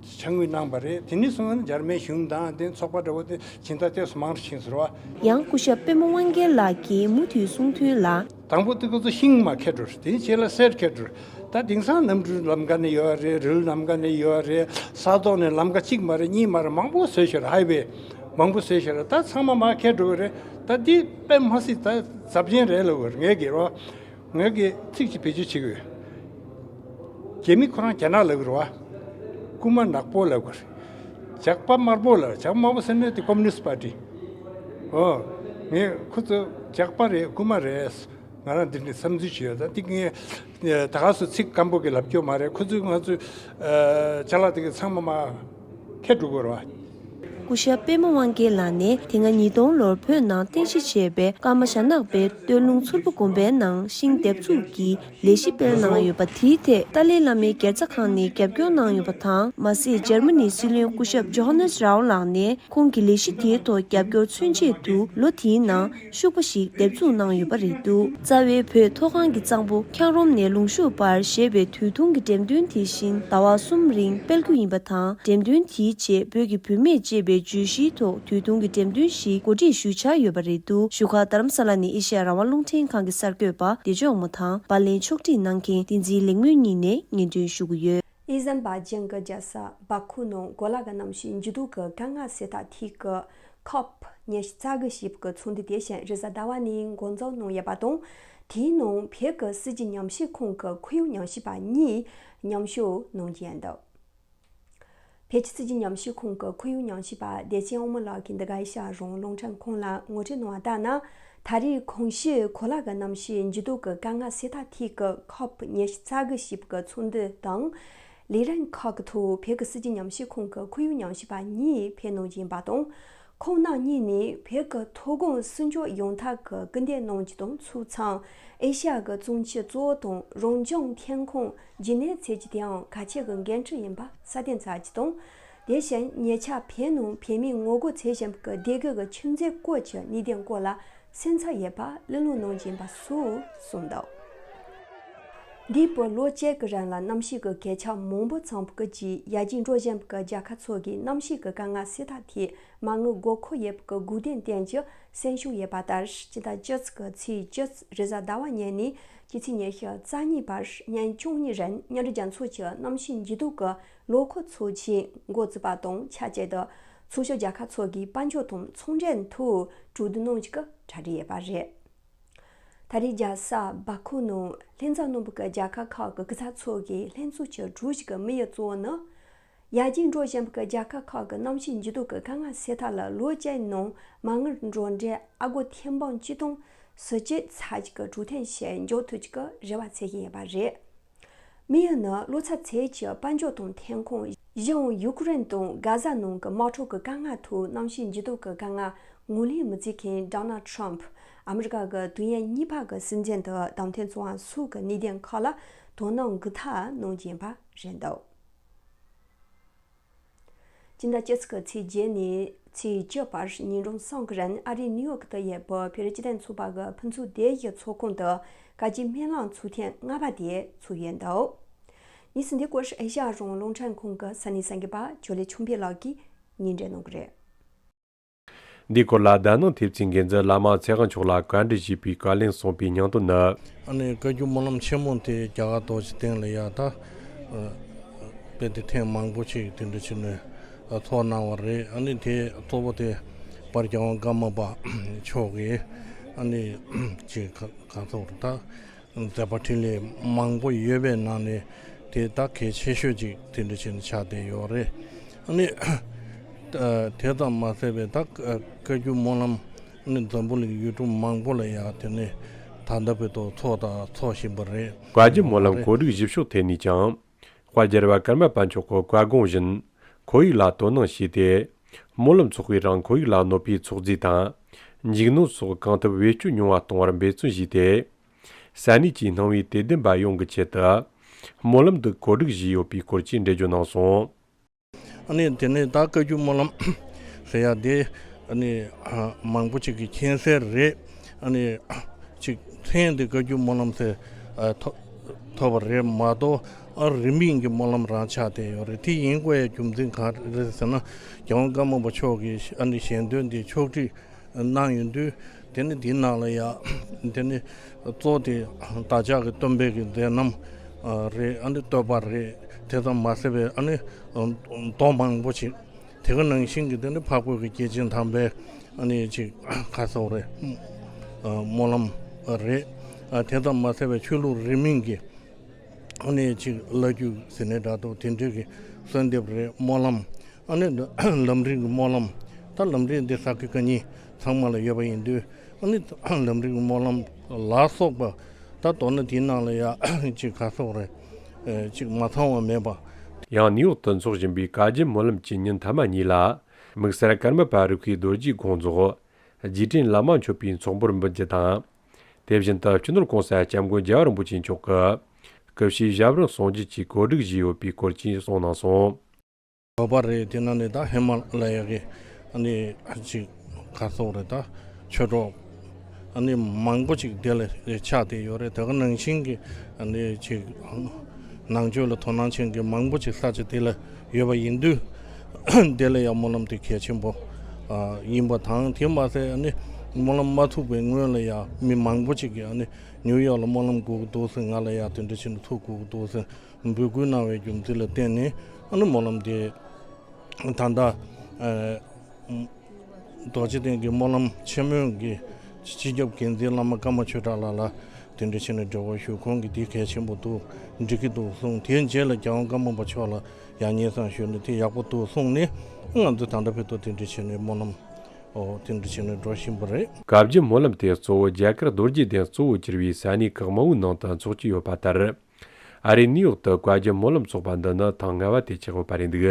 ཕྱག་དངུལ་གནང་པ་རེད། དེ་ནས་བཟུང་ནས་འཇར་མན་གཞུང་དང་དེ་ཚོགས་པ་འདྲ་བོ་དེ་སྦྱིན་བདག་ཏོག་ཙམ་མང་རུ་ཕྱིན་ཟེར་བ། ཡང་སྐུ་ཞབས་པད་མ་དབང་རྒྱལ་ལགས་ཀྱིས་མུ་མཐུད་གསུངས་དོན་ལ། དང་པོ་དེ་ཁོ་ཚོ་ཤིང་མར་ཁྱེར་འགྲོ། དེའི་རྗེས་ལ་གསེར་ཁྱེར་འགྲོ། ད་དེང་སང་གནམ་གྲུ་ལམ་ཁ་ནས་ཡོད་རེད། རི་ལམ་ཁ་ནས་ཡོད་རེད། ས་ཐོག་ནས་ལམ་ཁ་གཅིག་མ་རེད། གཉིས་མ་རེད། མང་པོ་བཟོས་ཤག་ཧའི་ཝེ། མང་པོ་བཟོས་ཤག་ར། ད་ཚང་མ་མར་ཁྱེར་འགྲོ་གི་རེད། ད་འདི་དཔེ་མ་སྲིད་ད་ཚབས་ཆེན་རེད་ལབ་དགོས་རེད། ངས་གི་རོ། ངས་གི་ཚིག་ཅིག་བེད་སྤྱོད་བྱེད་ཀྱི་ཡོད། རྒྱ་མི་ཁོ་རང་རྒྱ་ནག་ལབ་གི་རེད་བ། རྐུ་མ་ནག་པོ་ལབ་དགོས་རེད། ཇག་པ་དམར་པོ་ལབ། ཇག་པ་དམར་པོ་ཟེར་ནས་དེ་ཀོ་མུ་ནི་སི་པར་ཊི། ཨོ། ངས་ཁོ་ཚོ་ཇག་པ་རེད། རྐུ་མ་རེད། ང་རང་འདི་ནས་བསམ་ཚུལ་ཞིག་ཡོད། ད་འདི་ངས་ད་ག་སུ་ཚིག་སྐམ་པོ་གི་ལབ་རྒྱུ་མ་རེད། ཁོ་ཚོས་ང་ཚོའི་ཅ་ལག་དེ་གི་ཚང་མ་མར་ཁྱེར་འགྲོ་དགོས་རེད་བ། སྐུ་ཞབས་པད་མ་དབང་རྒྱལ་ལགས་ནས་དེ་སྔ་ཉིས་སྟོང་ལོར་བོད་ནང་རྟེན་གཞི་བྱས་པའི་ཀརྨ་ཞྭ་ནག་པའི་སྟོད་ལུང་མཚུར་ཕུ་དགོན་པའི་ནང་ཤིང་འདེབས་འཛུགས་ཀྱི་ལས་གཞི་སྤེལ་གནང་ཡོད་པ། དེའི་ཐད་ཏཱ་ལའི་བླ་མའི་དགེ་རྩ་ཁང་ནས་རྒྱབ་སྐྱོར་གནང་ཡོད་པ་དང་། མ་ཟད་འཇར་མ་ནིའི་སྲིད་བློན་སྐུ་ཞབས་ཇོ་ཧ་ནེ་སི་རའོ་ལགས་ནས་ཁོང་གི་ལས་གཞི་དེའི་ཐོག་རྒྱབ་སྐྱོར་མཚོན་ཆེད་དུ་ལོ་དེའི་ནང་ཤུག་པ་ཞིག་འདེབས་འཛུགས་གནང་ཡོད་པ་རེད་འདུག་རྩ་བའི་བོད་མཐོ་སྒང་གི་གཙང་པོ་འཁྱགས་རོམ་ནས་ལུང་ཤུར་བར་ཞེས་པའི་དུས་ཐུང་གི་འགྲེམས་སྟོན་དེ་བཞིན་ཟླ་བ་གསུམ་རིང་སྤེལ་རྒྱུ་ཡིན་པ་དང་། འགྲེམས་སྟོན་དེའི་རྗེས་བོད་ཀྱི་བུད་མེད་ཅེས་པའི་བརྗོད་གཞིའི་ཐོག་དུས་ཐུང་གི་འགྲེམས་སྟོན་ཞིག་གོ་སྒྲིག་ཞུས་འཆར་ཡོད་པ་རེད་འདུག་བཞུགས་སྒར་རྡ་རམ་ས་ལ་ནས་ཨེ་ཤེ་ཡ་རང་དབང་རླུང་འཕྲིན་ཁང་གི་གསར་འགོད་པ་བདེ་མཆོག་དམུ་དང་པར་ལེན་ཕྱོགས་སྒྲིག་གནང་མཁན་བསྟན་འཛིན་ལེགས་སྨོན་གཉིས་ནས་སྙན་སྒྲོན་ཞུ་གི་ཡོད། ཨི་ཟན་པ་ཅན་གྱི་རྒྱལ་ས་བཱ་ཁུ་ནང་གོ་ལ་གི་གནམ་གཤིས་འགྱུར་ལྡོག་གི་དཀའ་ངལ་སེལ་ཐབས་ཐད་ཀྱི་ཁོབ་ཉི་ཤུ་རྩ་དགུ་ཞེས་པའི་ཚོགས་འདུ་དེ་བཞིན་རེས་གཟའ་ཟླ་བ་ནས་འགོ་འཛུགས་གནང་ཡོད་པ་དང་། དེའི་ནང་བོད་ཀྱི་སྲིད་བྱུས་ཉམས་ཞིབ་ཁང་གི་ཁོར་ཡུག་ཉམས་ཞིབ་པ་གཉིས་མཉམ་ཞུགས་གནང་རྒྱུ་ཡིན་འདུག་བོད་ཀྱི་སྲིད་བྱུས་ཉམས་ཞིབ་ཁང་གི་ཁོར་ཡུག་ཉམས་ཞིབ་པ་བདེ་ཆེན་དབང་མོ་ལགས་ཀྱིས་འདི་ག་ཨེ་ཤ་ཡ་རང་དབང་རླུང་འཕྲིན་ཁང་ལ་ངོ་སྤྲོད་གནང་བ་ལྟར་ན། ད་རེས་གོང་ཞུས་གོ་ལ་གི་གནམ་གཤིས་འགྱུར་ལྡོག་གི་དཀའ་ངལ་སེལ་ཐབས་ཐད་ཀྱི་ཁོབ་ཉི་ཤུ་རྩ་དགུ་ཞེས་པའི་ཚོགས་འདུ་དང་། ལས་རིམ་ཁག་གི་ཐོག་བོད་ཀྱི་སྲིད་བྱུས་ཉམས་ཞིབ་ཁང་གི་ཁོར་ཡུག་ཉམས་ཞིབ་པ་གཉིས་ཕེབས་གནང་རྒྱུ་ཡིན་པ་དང་། ཁོང་རྣམ་གཉིས་ནས་བོད་ཀྱི་མཐོ་སྒང་སྲུང་སྐྱོབ་ཡོང་ཐབས་ཀྱི་སྐུལ་འདེད་གནང་རྒྱུ་དང་ཕྱོགས་མཚུངས་ཨེ་ཤ་ཡ་གི་གཙང་ཆུ་གཙོ་བོ་དང་རང་བྱུང་ཐོན་ཁུངས་རྒྱུན་གནས་བྱེད་རྒྱུ་དེའང་གལ་ཆེ་གི་འགན་འཁྲི་ཡིན་པ་སྲ་བརྟན་བྱ་རྒྱུ་དང་། དེ་བཞིན་ཉེ་ཆར་བོད་ནང་བོད་མིས་ངོ་རྒོལ་བྱེད་བཞིན་པའི་སྡེ་དགེ་གི་ཆུ་མཛོད་སྐོར་གྱི་གནད་དོན་སྐོར་ལ་སེམས་འཚབ་ཡོད་པ་གླེང་སློང་གནང་བཞིན་པ་སོགས་གསུངས་འདུག་འདས་པའི་ལོ་བཅུ་གི་རིང་ལ་གནམ་གཤིས་ཀྱི་གོད་ཆག་མང་པོ་བྱུང་བའི་རྗེས་ཡར་རྒྱས་འགྲོ་བཞིན་པའི་རྒྱལ་ཁབ་ཚོ་གིས་གནམ་གཤིས་ཀྱི་དཀའ་ངལ་སེལ་ཐབས་ཐད་མ་དངུལ་དགོས་མཁོ་ཡོད་པའི་སྒུག་བསྡད་རྟེན་གྱི་སེམས་ཤུགས་ཡོད་པ་ལྟར། སྤྱི་ཟླ་བཅུ་གི་ཚེས་བཅུ་རེས་གཟའ་ཟླ་བ་ཉིན་ནས་སྤྱི་ཚེས་ཉི་ཤུ་རྩ་གཉིས་བར་ཉིན་བཅུ་གཉིས་རིང་མཉམ་འབྲེལ་རྒྱལ་ཚོགས་ཀྱི་གནམ་གཤིས་འགྱུར་ལྡོག་གི་ལོ་འཁོར་ཚོགས་ཆེན་འགོ་བཙུགས་པ་དང་ཆབས་ཅིག་ཏུ་ཚོགས་ཞུགས་རྒྱལ་ཁབ་ཚོ་གིས་དཔལ་འབྱོར་དང་ཚོང་འབྲེལ་ཐོག་གྲོས་བསྡུར་གནང་རྒྱུ་གི་གྲ་སྒྲིག་ཡོད་པ་རེད། ད་རེས་རྒྱལ་ས་བཱ་ཁུ་ནང་ལྷན་འཛོམས་གནང་བའི་རྒྱལ་ཁབ་ཁག་གི་སྐུ་ཚབ་ཚོ་གིས་ལྷན་ཚོགས་ཀྱི་གྲོས་གཞི་གི་དམིགས་ཡུལ་གཙོ་བོ་ནི། ཡར་རྒྱས་འགྲོ་བཞིན་པའི་རྒྱལ་ཁབ་ཁག་གི་གནམ་གཤིས་འགྱུར་ལྡོག་གི་དཀའ་ངལ་སེལ་ཐབས་ལ་ལོ་བརྒྱད་ནང་མ་དངུལ་འགྲོ་གྲོན་ཨ་སྒོར་ཐེར་འབུམ་གཅིག་སྟོང་ཉེར་གཅིག་ཙམ་ཞིག་གི་གྲོས་མཐུན་ཞིག་འཇོག་ཐུབ་རྒྱུ་གི་རེ་བ་བྱེད་ཀྱི་ཡོད་པ་རེད། དམིགས་ཡུལ་ནི་ལོ་ཚད་ཚད་ཀྱི་དཔལ་འབྱོར་དང་ཐོན་ཁུངས། གཞན་ཡང་ཡུཀ་རེན་དང་གྷ་ཟ་ནང་གི་དམག་འཁྲུག་གི་དཀའ་ངལ་ཐོག་གནམ་གཤིས་འགྱུར་ལྡོག་གི་དཀའ་ངལ་ངོས་ལེན་མི་བྱེད་མཁན་ཌོ་ནལ་ཊམ་ཕ་ཨ་མི་རི་ཀ་གི་དུས་ཡུན་གཉིས་པ་གི་སྲིད་འཛིན་དུ་བདམས་ཐོན་བྱུང་བ་སོགས་ཀྱི་གནད་དོན་ཁག་ལ་དོ་སྣང་འགུག་ཐབས་གནང་རྒྱུ་ཡིན་པ་རེད་འདུག་སྤྱི་ཟླ་བཅུ་གི་ཚེས་བརྒྱད་ནས་ཚེས་བཅུ་བར་ཉིན་གྲངས་གསུམ་གྱི་རིང་ཨ་རིའི་ནིའུ་ཡོག་ཏུ་ཡོད་པའི་བོད་རིགས་སྤྱི་མཐུན་ཚོགས་པ་གི་ཕུན་ཚོགས་སྡེ་བཞི་ཚོགས་ཁང་དུ་བཀའ་སྤྱི་སྨོན་ལམ་ཚོགས་ཐེངས་ལྔ་པ་དེ་ཚོགས་ཡོད་འདུག་གནས་ཚུལ་འདི་སྐོར་ཨེ་ཤ་ཡ་རང་དབང་རླུང་འཕྲིན་ཁང་གི་ས་གནས་གསར་འགོད་པ་ཇོ་ལེ་ཆོས་འཕེལ་ལགས་ཀྱིས་སྙན་སྒྲོན་གནང་གི་རེད། འདིའི་སྐོར་ལ་དྷ་ནང་ཐེབས་རྩའི་འགན་འཛིན་བླ་མ་ཚེ་དབང་མཆོག་ལ་བཀའ་འདྲི་ཞུས་པའི་བཀའ་ལན་གསུངས་པའི་སྙིང་དོན་ནི། ཨ་ནི་བཀའ་བརྒྱུད་སྨོན་ལམ་ཆེན་མོ་དེ་རྒྱ་གར་རྡོ་རྗེ་གདན་ལ་ཡ་ད་དཔེ་དེ་ཐེངས་མང་པོ་ཅིག་དེ་འདྲ་བྱས་ནས་ཚོགས་གནང་བ་རེད། ཨ་ནི་དེ་གཙོ་བོ་དེ་དཔལ་རྒྱལ་དབང་ཀརྨ་པ་མཆོག་གིས་ཨ་ནི་ཅིག་ག་ཚོད་ད། མཛད་པ་འཕྲིན་ལས་མང་པོ་ཡོད་པའི་ནང་ནས་དེ་ད་གལ་ཆེ་ཤོས་ཅིག་དེ་འདྲ་བྱས་ནས་ཆགས་བསྡད་ཡོད་རེད། ཨ་ནི་དེ་ཙམ་མ་ཟད་པའི་ད་བཀའ་བརྒྱུད་སྨོན་ལམ་ནི་འཛམ་བུ་གླིང་ཡུལ་གྲུ་མང་པོ་ལ་ཡང་དེ་ནས་ད་ལྟ་བར་དུ་ཚོགས་དང་ཚོགས་བཞིན་པ་རེད། བཀའ་བརྒྱུད་སྨོན་ལམ་གོ་སྒྲིག་ཞིབ་ཕྱོགས་ཐད་ནས་ཀྱང་། དཔལ་རྒྱལ་བ་ཀརྨ་པ་མཆོག་གི་བཀའ་དགོངས་བཞིན་ཁོར་ཡུག་ལ་དོ་སྣང་བྱས་ཏེ། སྨོན་ལམ་ཚོགས་པས་རང་ཁོར་ཡུག་ལ་གནོད་པའི་ཚོགས་རྫས་དང་། འཇིགས་སྣང་སོགས་གང་ཐུབ་བེད་སྤྱོད་ཉུང་བ་གཏོང་བར་འབད་བརྩོན་བྱས་ཏེ། ས་གནས་ཀྱི་སྣང་བའི་དད་ལྡན་པ་ཡོངས་ཀྱི་ཆེད་དུ། སྨོན་ལམ་འདི་གོ་སྒྲིག་བྱས་ཡོད་པའི་སྐོར་གྱི་འགྲེལ་བརྗོད་གནང་སོང་། ཨ་ནི་དེ་ནས་ད་བཀའ་བརྒྱུད་སྨོན་ལམ་ཟེར་ཡ་དེ་ཨ་ནི་མང་པོ་ཅིག་གིས་མཁྱེན་གསལ་རེད། ཨ་ནི་ཅིག་མཚན་དེ་བཀའ་བརྒྱུད་སྨོན་ལམ་ཟེར་ཐོ་ཐོབ་པ་རེད་མ་གཏོགས། ཨ་རིང་མིན་གྱི་སྨོན་ལམ་རང་ཆགས་བསྡད་ཡོད་རེད། དེ་ཡིན་དགོས་ཡ་རྒྱུ་མཚན་གང་རེད་ཟེར་ན། རྒྱལ་དབང་ཀརྨ་པ་མཆོག་གིས་ཨ་ནི་ཞལ་འདོན་དེ་ཕྱོགས་སྒྲིག་གནང་ཡོང་དུས། དེ་ནི་འདིའི་ནང་ལ་ཡ་དེ་ནི་གཙོ་བོ་དེ་བདག་ཅག་གི་སྟོན་པའི་གི་མཛད་རྣམ་རེད། ཨ་ནི་བསྟོད་པ་རེད། དེ་ཙམ་མ་ཟད་པའི་ཨ་ནི་མདོ་མང་པོ་ཞིག་ དེ་ག་ནང་བཞིན་གྱི་དེ་ནི་འཕགས་བོད་ཀྱི་སྐྱེས་ཆེན་དམ་པའི་ཨ་ནི་ཅིག་ག་ཟེར་རེད། ཨ་སྨོན་ལམ་རེད། ཨ་དེ་ཙམ་མ་ཟད་པའི་ཆོས་ལུགས་རིས་མེད་ཀྱི་ཨ་ནི་ཅིག་བླ་བརྒྱུད་ཟེར་ནའི་འདྲ་འདུག་དེ་འདྲའི་གི་གསོལ་འདེབས་རེད། སྨོན་ལམ། ཨ་ནི་ལམ་རིམ་གྱི་སྨོན་ལམ། ད་ལམ་རིམ་འདི་ས་དགེ་བཀའ་རྙིང་ཚང་མ་ལ་ཡོད་པ་ཡིན་དུས། ཨ་ནི་ལམ་རིམ་གྱི་སྨོན་ལམ་ལ་སོགས་པ། ད་མདོར་ན་དེའི་ནང་ལ་ཡ་ཅིག་ག་ཟེར་རེད། ཨེ་ཅིག་མ་ཚང་བ་མེད་པ། ཡང་ནིའུ་ཡོག་ཏུ་འཚོགས་བཞིན་པའི་བཀའ་བརྒྱུད་སྨོན་ལམ་གྱི་ཉིན་མཐའ་མ་གཉིས་ལ། དམིགས་བསལ་ཀརྨ་པ་རིག་པའི་རྡོ་རྗེའི་དགོངས་རྫོགས་རྗེས་དྲན་བླ་མ་མཆོད་པའི་ཚོགས་འབོར་འབུལ་རྒྱུ་དང་། དེ་བཞིན་དུ་སྤྱི་ནོར་༸གོང་ས་༸སྐྱབས་མགོན་རྒྱལ་བ་རིན་པོ་ཆེ་མཆོག་གི་སྐུ་ཕྱྭའི་ཞབས་རིམ་གསུང་རྒྱུན་གྱི་གོ་སྒྲིག་བཞེས་ཡོད་པའི་སྐོར་གྱིས་གསུངས་གནང་སོང་། བོད་པ་རེད། དེ་ནང་ནས་ད་ཧི་མ་ལ་ཡ་གི་ཨ་ནི་ཅིག་ག་ཟེར་རེད། ད་ཆོས་གྲོགས་ཨ་ནི་མང་པོ་ཅིག་དེ་ལ་ཆགས་བསྡད་ཡོད་རེད། དེ་ག་ནང་བཞིན་གྱི་ཨ་ནི་ཅིག་ནང་ཆོས་ལ་དོ་སྣང་ཆེན་གྱི་མང་པོ་ཅིག་ས་ཆ་དེ་ལ་ཡོད་པ་ཡིན་དུས། དེ་ལ་ཡང་སྨོན་ལམ་དེ་གལ་ཆེན་པོ་ཨ་ཡིན་པ་དང་། དེ་མ་ཟད་ཨ་ནི་སྨོན་ལམ་མ་ཐུག་པའི་སྔོན་ལ་ཡང་མི་མང་པོ་ཅིག་གིས་ཨ་ནི་ནིའུ་ཡོག་ལ་སྨོན་ལམ་དགོས་ཀྱི་འདུག་ཟེར། ང་ལ་ཡང་དེ་འདྲ་བྱས་ནས་ཐུག་དགོས་ཀྱི་འདུག་ཟེར་འབོད་སྐུལ་གནང་བའི་རྒྱུ་མཚན་ལ་བརྟེན་ནས། ཨ་ནི་སྨོན་ལམ་དེ་ད་ལྟ་ཨ་རྡོ་རྗེ་གདན་གྱི་སྨོན་ལམ་ཆེན་མོའི་གི་སྤྱི་ཁྱབ་འགན་འཛིན་བླ་མ་ཀརྨ་ཆོས་གྲགས་ལགས་ལ་དེ་འདྲ་བྱས་ནས་འབྲེལ་བ་ཞུ། ཁོང་གིས་དེ་གལ་ཆེན་པོ་འདུག་འགྲིག་གི་འདུག་གསུངས། དེའི་རྗེས་ལ་རྒྱལ་དབང་ཀརྨ་པ་མཆོག་ལ་ཡང་སྙན་སེང་ཞུས་ནས། དེ་ཡག་པོ་འདུག་གསུངས་ནས། ང་ཚོ་ད་ལྟ་བར་དུ་དེ་འདྲ་བྱས་ནས་སྨོན་ལམ། ཨོ། དེ་འདྲ་བྱས་ནས་འགྲོ་བཞིན་པ་རེད། བཀའ་བརྒྱུད་སྨོན་ལམ་དེ་གཙོ་བོ་རྒྱ་གར་རྡོ་རྗེ་གདན་གཙོ་བོར་གྱུར་བའི་ས་གནས་ཁག་མང་པོའི་ནང་དུ་འཚོགས་ཀྱི་ཡོད་པ་ལྟར། ཨ་རིའི་ནིའུ་ཡོག་ཏུ་བཀའ་བརྒྱུད་སྨོན་ལམ་འཚོགས་པ་འདི་ནི་ཐེངས་ལྔ་པ་དེ་ཆགས་ཡོད་པ་རེད་འདུག་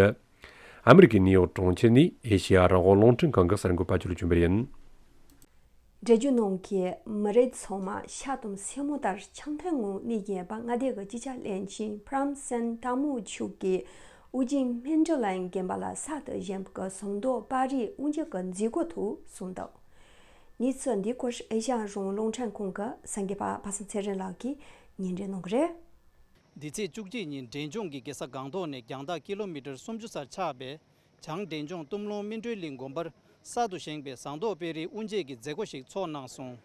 ཨ་མི་རི་ཀའི་ནིའུ་ཡོག་གྲོང་ཁྱེར་ནས་ཨེ་ཤེ་ཡ་རང་དབང་རླུང་འཕྲིན་ཁང་གི་གསར་འགོད་པ་ཚོས་བྱོན་པ་ཡིན། འགྲེལ་བརྗོད་གནང་མཁན་མི་རིགས་ཚང་མ་ཤ་དང་སེན་མོ་ལྟར་འཆམ་མཐུན་ངང་གནས་བཞིན་པ། མངའ་སྡེ་གི་སྤྱི་ཁྱབ་བློན་ཆེན་བྷི་རམ་སན་ཏ་མུ་མཆོག་གིས་ཨོ་རྒྱན་སྨིན་གྲོལ་ལ་དགོན་པ་ལ་གསར་དུ་བཞེངས་པའི་ཟངས་མདོག་དཔལ་རིའི་དབུ་འབྱེད་ཀྱི་མཛད་སྒོའི་ཐོག་གསུངས་འདུག་གནས་ཚུལ་འདིའི་སྐོར་ཨེ་ཤ་ཡ་རང་དབང་རླུང་འཕྲིན་ཁང་གི་གསར་འགོད་པ་པ་སངས་ཚེ་རིང་ལགས་ཀྱིས་སྙན་སྒྲོན་གནང་གི་རེད། འདི་ཚེས་བཅུ་གཅིག་ཉིན་འབྲས་ལྗོངས་ཀྱི་རྒྱལ་ས་སྒང་ཏོག་ནས་རྒྱང་ཐག་ཀི་ལོ་མི་ཊར་སུམ་ཅུ་སར་ཆགས་པའི་བྱང་འབྲས་ལྗོངས་གཏུམ་ལུང་སྨིན་གྲོལ་གླིང་དགོན་པར་གསར་དུ་བཞེངས་པའི་ཟངས་མདོག་དཔལ་རིའི་དབུ་འབྱེད་ཀྱི་མཛད་སྒོ་ཞིག་ཚོགས་གནང་སོང་།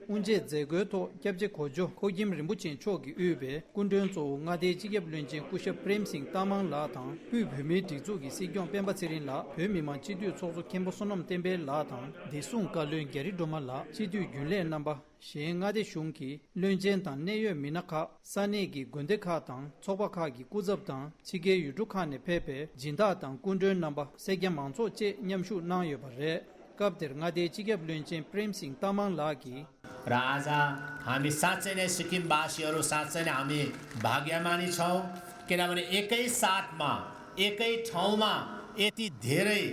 དབུ་འབྱེད་མཛད་སྒོའི་ཐོག་སྐྱབས་རྗེ་གོ་འཇོ་ཁོ་ཁྱིམ་རིན་པོ་ཆེ་མཆོག་གིས་དབུས་པའི་སྐུ་མགྲོན་གཙོ་བོ་མངའ་སྡེའི་སྤྱི་ཁྱབ་བློན་ཆེན་སྐུ་ཞབས་པྲེམ་སིང་ཏ་མང་ལགས་དང་། དབུས་བོད་མིའི་སྒྲིག་འཛུགས་ཀྱི་སྲིད་སྐྱོང་སྤེན་པ་ཚེ་རིང་ལགས། བོད་མི་མང་སྤྱི་འཐུས་ཚོགས་གཙོ་མཁན་པོ་བསོད་ནམས་བསྟན་འཕེལ་ལགས་དང་། བདེ་སྲུང་བཀའ་བློན་རྒྱ་རི་སྒྲོལ་མ་ལགས། སྤྱི་འཐུས་རྒྱུན་ལས་རྣམ་པ། གཞན་མངའ་སྡེ་གཞུང་གི་བློན་ཆེན་དང་གནད་ཡོད་མི་སྣ་ཁག་ས་གནས་ཀྱི་དགོན་སྡེ་ཁག་དང་ཚོགས་པ་ཁག་གི་སྐུ་ཚབ་དང་། ཕྱི་རྒྱལ་ཡུལ་གྲུ་ཁག་ནས་ཕེབས་པའི་སྦྱིན་བདག་དང་སྐུ་མགྲོན་རྣམ་པ། སེར་སྐྱ་མང་ཚོགས་བཅས་མཉམ་ཞུགས་གནང་ཡོད་པ་རེད། སྐབས་དེར་མངའ་སྡེའི་སྤྱི་ཁྱབ་བློན་ཆེན་པྲེམ་སིང་ཏ་མང་ལགས་ཀྱིས། र आज हामी साँच्चै नै सिक्किमवासीहरू साँच्चै नै हामी भाग्यमानी छौँ, किनभने एकै साथमा एकै ठाउँमा यति धेरै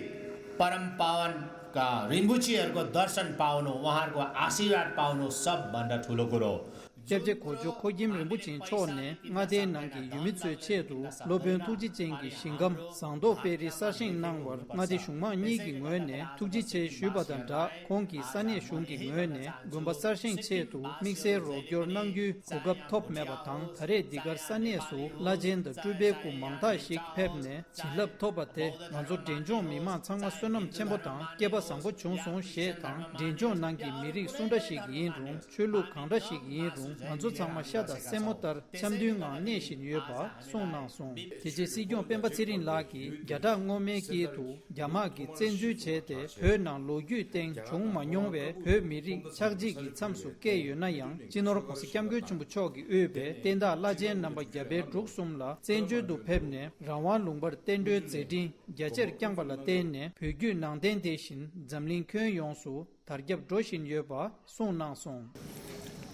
परम पावनका रिम्बुचीहरूको दर्शन पाउनु, उहाँहरूको आशीर्वाद पाउनु सबभन्दा ठुलो कुरो हो। སྐྱབས་རྗེ་གོ་འཇོ་ཁོ་ཁྱིམ་རིན་པོ་ཆེ་མཆོག་ནས་མངའ་སྡེའི་ནང་གི་ཡུལ་མི་ཚོའི་ཆེད་དུ་སློབ་དཔོན་ཐུགས་རྗེ་ཅན་གྱི་ཞིང་ཁམས་ཟངས་མདོག་དཔལ་རི་གསར་བཞེངས་གནང་བར་མངའ་སྡེ་གཞུང་མང་གཉིས་ཀྱི་ངོས་ནས་ཐུགས་རྗེ་ཆེ་ཞུས་པ་དང་སྦྲགས། ཁོང་གིས་ས་གནས་གཞུང་གི་ངོས་ནས་དགོན་པ་གསར་བཞེངས་ཆེད་དུ་དམིགས་བསལ་རོགས་སྐྱོར་གནང་རྒྱུའི་གོ་སྐབས་ཐོབ་མེད་པ་དང་། ད་རེས་འདི་གར་ས་གནས་སུ་བླ་ཆེན་དང་སྤྲུལ་པའི་སྐུ་མང་དག་ཞིག་ཕེབས་ནས་བྱིན་རླབས་ཐོབ་པ་དེ་ང་ཚོ་འབྲས་ལྗོངས་མི་མང་ཚང་མ་བསོད་ནམས་ཆེན་པོ་དང་སྐལ་པ་བཟང་པོ་བྱུང་སོང་ཞེས་དང་། འབྲས་ལྗོངས་ནང་གི་མི་རིགས་སུ་འདྲ་ཞིག་ཡིན་རུང་། ཆོས་ལུགས་གང་འདྲ་ཞིག་ཡིན་རུང་། ང་ཚོ་ཚང་མ་ཤ་དང་སེན་མོ་ལྟར་འཆམ་མཐུན་ངང་གནས་བཞིན་ཡོད་པ་གསུངས་གནང་སོང་། དེ་རྗེས་སྲིད་སྐྱོང་སྤེན་པ་ཚེ་རིང་ལགས་ཀྱིས་རྒྱ་བསྒྲགས་སྔོན་མའི་དཀྱིལ་དུ་རྒྱ་དམག་གིས་བཙན་འཛུལ་བྱས་ཏེ། བོད་ནང་ལོ་རྒྱུས་སྟེང་བྱུང་མ་མྱོང་བའི་བོད་མི་རིགས་ཆགས་འཇིག་གི་མཚམས་སུ་བསྐྱལ་ཡོད་ན་ཡང་། སྤྱི་ནོར་༸གོང་ས་༸སྐྱབས་མགོན་ཆེན་པོ་མཆོག་གིས་དབུས་པའི་བསྟན་བདག་བླ་ཆེན་རྣམ་པ་རྒྱ་བལ་འབྲུག་གསུམ་ལ་བཙན་བྱོལ་དུ་ཕེབས་ནས། རང་དབང་ལུང་པར་བསྟན་འགྲོའི་མཛད་འཕྲིན་རྒྱ་ཆེར་བསྐྱངས་པ་ལ་བརྟེན་ནས། བོད་བརྒྱུད་ནང་བསྟན་དེ་བཞིན་འཛམ་གླིང་ཁྱོན་ཡོངས་སུ་དར་ཁྱབ་འགྲོ་བཞིན་ཡོད་པ་གསུངས་གནང་སོང་།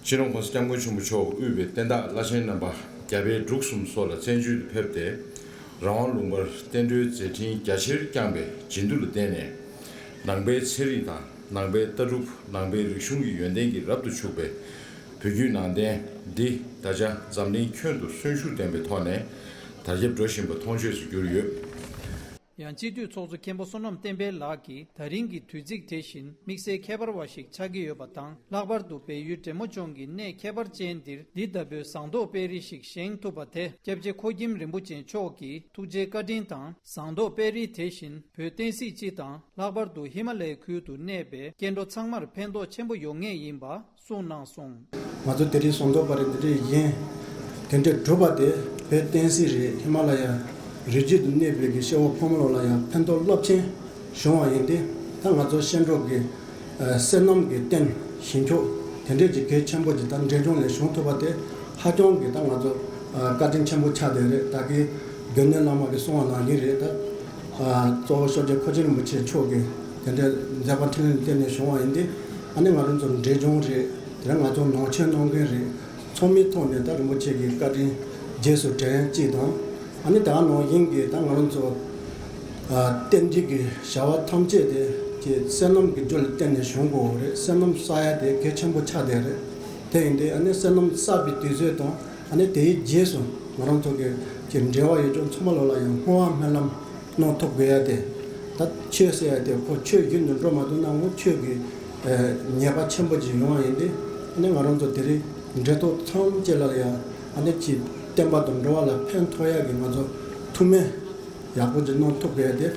སྤྱི་ནོར་༸གོང་ས་༸སྐྱབས་མགོན་ཆེན་པོ་མཆོག་དབུས་པའི་བསྟན་བདག་བླ་ཆེན་རྣམ་པ་རྒྱ་བལ་འབྲུག་གསུམ་སོགས་ལ་བཙན་བྱོལ་དུ་ཕེབས་ཏེ། རང་དབང་ལུང་པར་བསྟན་འགྲོའི་མཛད་འཕྲིན་རྒྱ་ཆེར་བསྐྱངས་པའི་བྱིན་མཐུ་ལ་བརྟེན་ནས། ནང་པའི་ཚན་རིག་དང་ནང་པའི་ལྟ་གྲུབ། ནང་པའི་རིག་གཞུང་གི་ཡོན་ཏན་གྱིས་རབ་ཏུ་ཕྱུག་པའི་བོད་བརྒྱུད་ནང་བསྟན་འདི་ད་ཆ་འཛམ་གླིང་ཁྱོན་དུ་གསོན་ཤུགས་ལྡན་པའི་ཐོག་ནས་དར་ཁྱབ་འགྲོ་བཞིན་པ་མཐོང་ཆོས་སུ་གྱུར་ཡོད། ཡང་སྤྱི་འཐུས་ཚོགས་གཙོ་མཁན་པོ་བསོད་ནམས་བསྟན་འཕེལ་ལགས་ཀྱིས། ད་རིང་གི་དུས་ཚིགས་དེ་བཞིན་དམིགས་བསལ་ཁྱད་པར་བ་ཞིག་ཆགས་ཀྱི་ཡོད་པ་དང་། ལྷག་པར་དུ་བལ་ཡུལ་འབྲས་མོ་ལྗོངས་ཀྱི་གནས་ཁྱད་པར་ཅན་འདིར་འདི་ལྟ་བུའི་ཟངས་མདོག་དཔལ་རི་ཞིག་བཞེངས་ཐུབ་པ་དེ། སྐྱབས་རྗེ་ཁོ་ཁྱིམ་རིན་པོ་ཆེ་མཆོག་གི་ཐུགས་རྗེའི་བཀའ་དྲིན་དང་། ཟངས་མདོག་དཔལ་རི་དེ་བཞིན་བོད་བསྟན་སྲིད་སྤྱི་དང་། ལྷག་པར་དུ་ཧི་མ་ལ་ཡའི་ཁུལ་དུ་གནས་པའི་སྐྱེ་འགྲོ་ཚང་མར་ཕན་ཐོགས་ཆེན་པོ་ཡོང་ངེས་ཡིན་པ་གསུངས་གནང་སོང་། ང་ཚོ་དེ་རིང་ཟངས་མདོག་དཔལ་རི་འདི་འདྲ་ཡིན། དེ་འདྲ་གྲུབ་པ་དེ་བོད་བསྟན་སྲིད་རེད། ཧི་མ་ལ་ཡ་ རིགས་རྒྱུད་དུ་གནས་པའི་གི་སྐྱེ་བོ་ཕོ་མོ་ལོ་ལ་ཡང་ཕན་ཐོགས་རླབས་ཆེན་བྱུང་བ་ཡིན་ཏེ། ད་ང་ཚོ་སྐྱེ་འགྲོ་གི་ཨ་བསོད་ནམས་ཀྱི་རྟེན་ཞིང་མཆོག་དེ་འདྲས་ཀྱི་གལ་ཆེན་པོ་ཅིག་ད་འབྲས་ལྗོངས་ལས་བྱུང་ཐུབ་པ་དེ་ཧ་ཅང་གི་ད་ང་ཚོ་ཨ་བཀའ་དྲིན་ཆེན་པོ་ཆགས་བསྡད་རེད། ད་གི་དགེ་འདུན་བླ་མ་གི་གསུང་བ་ནང་བཞིན་རེད། ད་ཨ་གཙོ་བོ་ཤོ་རྗེ་ཁོ་ཆེན་རིན་པོ་ཆེ་མཆོག་གི་དེ་འདྲའི་མཛད་པ་འཕྲིན་ལས་བརྟེན་ནས་བྱུང་བ་ཡིན་ཏེ། ཨ་ནི་ང་རང་ཚོ་འབྲས་ལྗོངས་རེད། དེ་ང་ཚོ་ནང་ཆོས་གནང་མཁན་རེད། ཚང་མའི་ཐོག་ནས་ད་རིན་པོ་ཆེ་གི་བཀའ་དྲིན་རྗེས་སུ་དྲན་གཅིག་དང་། ཨ་ནི་ད་ནང་བཞིན་གྱི་ད་ང་རང་ཚོ་ཨ་རྟེན་འབྲེལ་གྱི་བྱ་བ་ཐམས་ཅད་དེ་ཀྱི་བསོད་ནམས་ཀྱི་རྒྱུ་ལ་བརྟེན་ནས་བྱུང་དགོས་པ་རེད། བསོད་ནམས་བསགས་ཡ་དེ་གལ་ཆེན་པོ་ཆགས་བསྡད་རེད། དེ་ཡིན་དུས་ཨ་ནི་བསོད་ནམས་བསགས་པའི་དུས་ཚོད་དང་། ཨ་ནི་དེའི་རྗེས་སུ་ང་རང་ཚོ་གི་ཀྱི་འབྲེལ་བ་ཡོད་ཀྱང་ཚང་མ་ལོ་ལ་ཡང་བསྔོ་བ་སྨོན་ལམ་གནང་ཐུབ་དགོས་ཡ་དེ། ད་ཆོས་ཟེར་ཡ་དེ་ཁོ་ཆོས་བཞིན་དུ་འགྲོ་མ་ཐུབ་ན་འོ་ཆོས་ཀྱི་ཨ་ཉེས་པ་ཆེན་པོ་ཅིག་ཡོང་བ་ཡིན་ཏེ། ཨ་ནི་ང་རང་ཚོ་དེ་རིང་འབྲེལ་ཐོགས་ཐམས་ཅད་ལ་ཡང་ཨ་ནི་ཀྱི་བསྟན་པ་དང་འགྲོ་བ་ལ་ཕན་ཐོགས་ཡ་གི་ང་ཚོ་ཐུགས་སྨོན་ཡག་པོ་ཅིག་གནང་ཐུབ་དགོས་ཡ་དེ་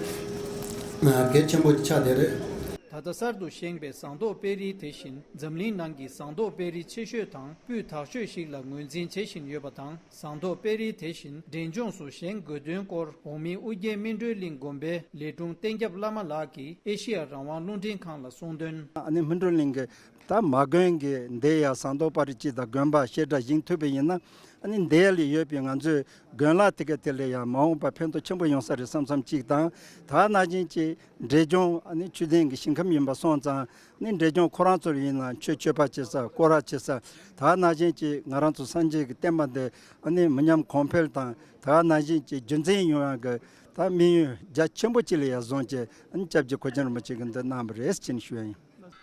ཨ་གལ་ཆེན་པོ་ཆགས་བསྡད་རེད། ད་ལྟ་གསར་དུ་བཞེངས་པའི་ཟངས་མདོག་དཔལ་རི་དེ་བཞིན་འཛམ་གླིང་ནང་གི་ཟངས་མདོག་དཔལ་རི་ཆེ་ཤོས་དང་སྤུས་དག་ཤོས་ཤིག་ལ་ངོས་འཛིན་བྱེད་བཞིན་ཡོད་པ་དང་། ཟངས་མདོག་དཔལ་རི་དེ་བཞིན་འབྲས་ལྗོངས་སུ་བཞེངས་དགོས་དོན་སྐོར་འོག་མིན་ཨུ་རྒྱན་སྨིན་གྲོལ་གླིང་དགོན་པའི་ལས་དྲུང་བསྟན་སྐྱབས་བླ་མ་ལགས་ཀྱིས་ཨེ་ཤི་ཡ་རང་དབང་རླུང་འཕྲིན་ཁང་ལ་གསུངས་དོན། ཨ་ནི་སྨིན་གྲོལ་གླིང་གི་ད་མ་དགོན་གྱི་འདི་ཡ་ཟངས་མདོག་དཔལ་རི་སྤྱི་དང་དགོན་པ་བཤད་གྲྭ་བཞེངས་ཐུབ་པ་ཡིན་ན། ཨ་ནི་འདི་ལ་ཡོད་པའི་ང་ཚོའི་དགོན་ལག་དེ་ག་དེ་ལ་ཡང་མ་འོངས་པ་ཕན་ཐོགས་ཆེན་པོ་ཡོང་ས་རེད་བསམ་བསམ་གཅིག་དང་། ད་ནང་བཞིན་གྱི་འབྲས་ལྗོངས་ཨ་ནི་ཆོས་ལྡན་གྱི་ཞིང་ཁམས་ཡིན་པ་སོང་ཙང་། ནི་འབྲས་ལྗོངས་ཁོ་རང་ཚོར་ཡིན་ན་ཆོས་སྤྱོད་པ་བྱེད་ས་སྐོར་ར་བྱེད་ས། ད་ནང་བཞིན་གྱི་ང་རང་ཚོ་སངས་རྒྱས་ཀྱི་བསྟན་པ་འདི་ཨ་ནི་མི་ཉམས་གོང་འཕེལ་དང་། ད་ནང་བཞིན་གྱི་རྒྱུན་འཛིན་ཡོང་ཡག་གི་ད་དམིགས་ཡུལ་རྒྱ་ཆེན་པོ་ཅིག་ལ་ཡང་བཟུང་བྱས་ཨ་ནི་སྐྱབས་རྗེ་ཁོ་ཆེན་རིན་པོ་ཆེ་གིས་འདི་གནང་བ་རེད་ཅེས་ཞུ་ཡ་ཡིན།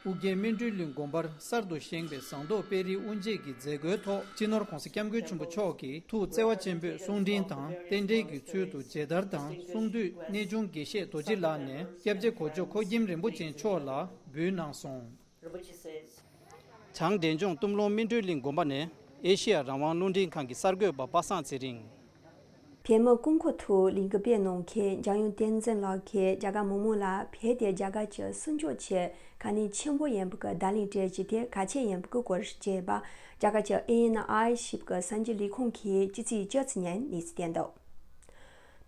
ཨུ་རྒྱན་སྨིན་གྲོལ་གླིང་དགོན་པར་གསར་དུ་བཞེངས་པའི་ཟངས་མདོག་དཔལ་རིའི་དབུ་འབྱེད་ཀྱི་མཛད་སྒོའི་ཐོག་སྤྱི་ནོར་༧གོང་ས་༧སྐྱབས་མགོན་ཆེན་པོ་མཆོག་གིས་ཐུགས་བརྩེ་བ་ཆེན་པོས་གསུང་འཕྲིན་དང་རྟེན་འབྲེལ་གྱི་ཚུལ་དུ་མཇལ་དར་དང་གསུང་བཏུས་གནས་ཆུང་དགེ་བཤེས་རྡོ་རྗེ་ལགས་ནས་སྐྱབས་རྗེ་གོ་ཇོ་ཁོ་སྐྱིམ་རིན་པོ་ཆེ་མཆོག་ལ་འབུལ་གནང་སོང་། བྱང་འབྲས་ལྗོངས་གཏུམ་ལུང་སྨིན་གྲོལ་གླིང་དགོན་པ་ནས་ཨེ་ཤེ་ཡ་རང་དབང་རླུང་འཕྲིན་ཁང་གི་གསར་འགོད་པ་པ་སངས་ཚེ་རིང་། བོད་མི་སྐུ་འཁོར་ཐུགས་གླིང་གི་དཔེ་གནང་མཁན་འཇམ་དབྱངས་བསྟན་འཛིན་ལགས་ཀྱིས་རྒྱ་གར་མི་མང་ལ་བོད་དེ་རྒྱ་གར་གྱི་སྲུང་སྐྱོབ་ཆེད་དཀའ་གནད་ཆེན་པོ་ཡིན་པ་གི་བརྡ་ལན་སྤྲད་རྒྱུ་དེ་གལ་ཆེ་ཡིན་པ་གི་སྐོར་བརྗོད་པ། རྒྱ་གར་གྱི་ཨེ་ཨེན་ཨའི་ཞེས་པ་གི་གསར་འགྱུར་ལས་ཁུངས་ཀྱིས་ཕྱི་ཚེས་བཅུ་ཚེས་ཉིན་གནས་ཚུལ་བསྟན་འདུག་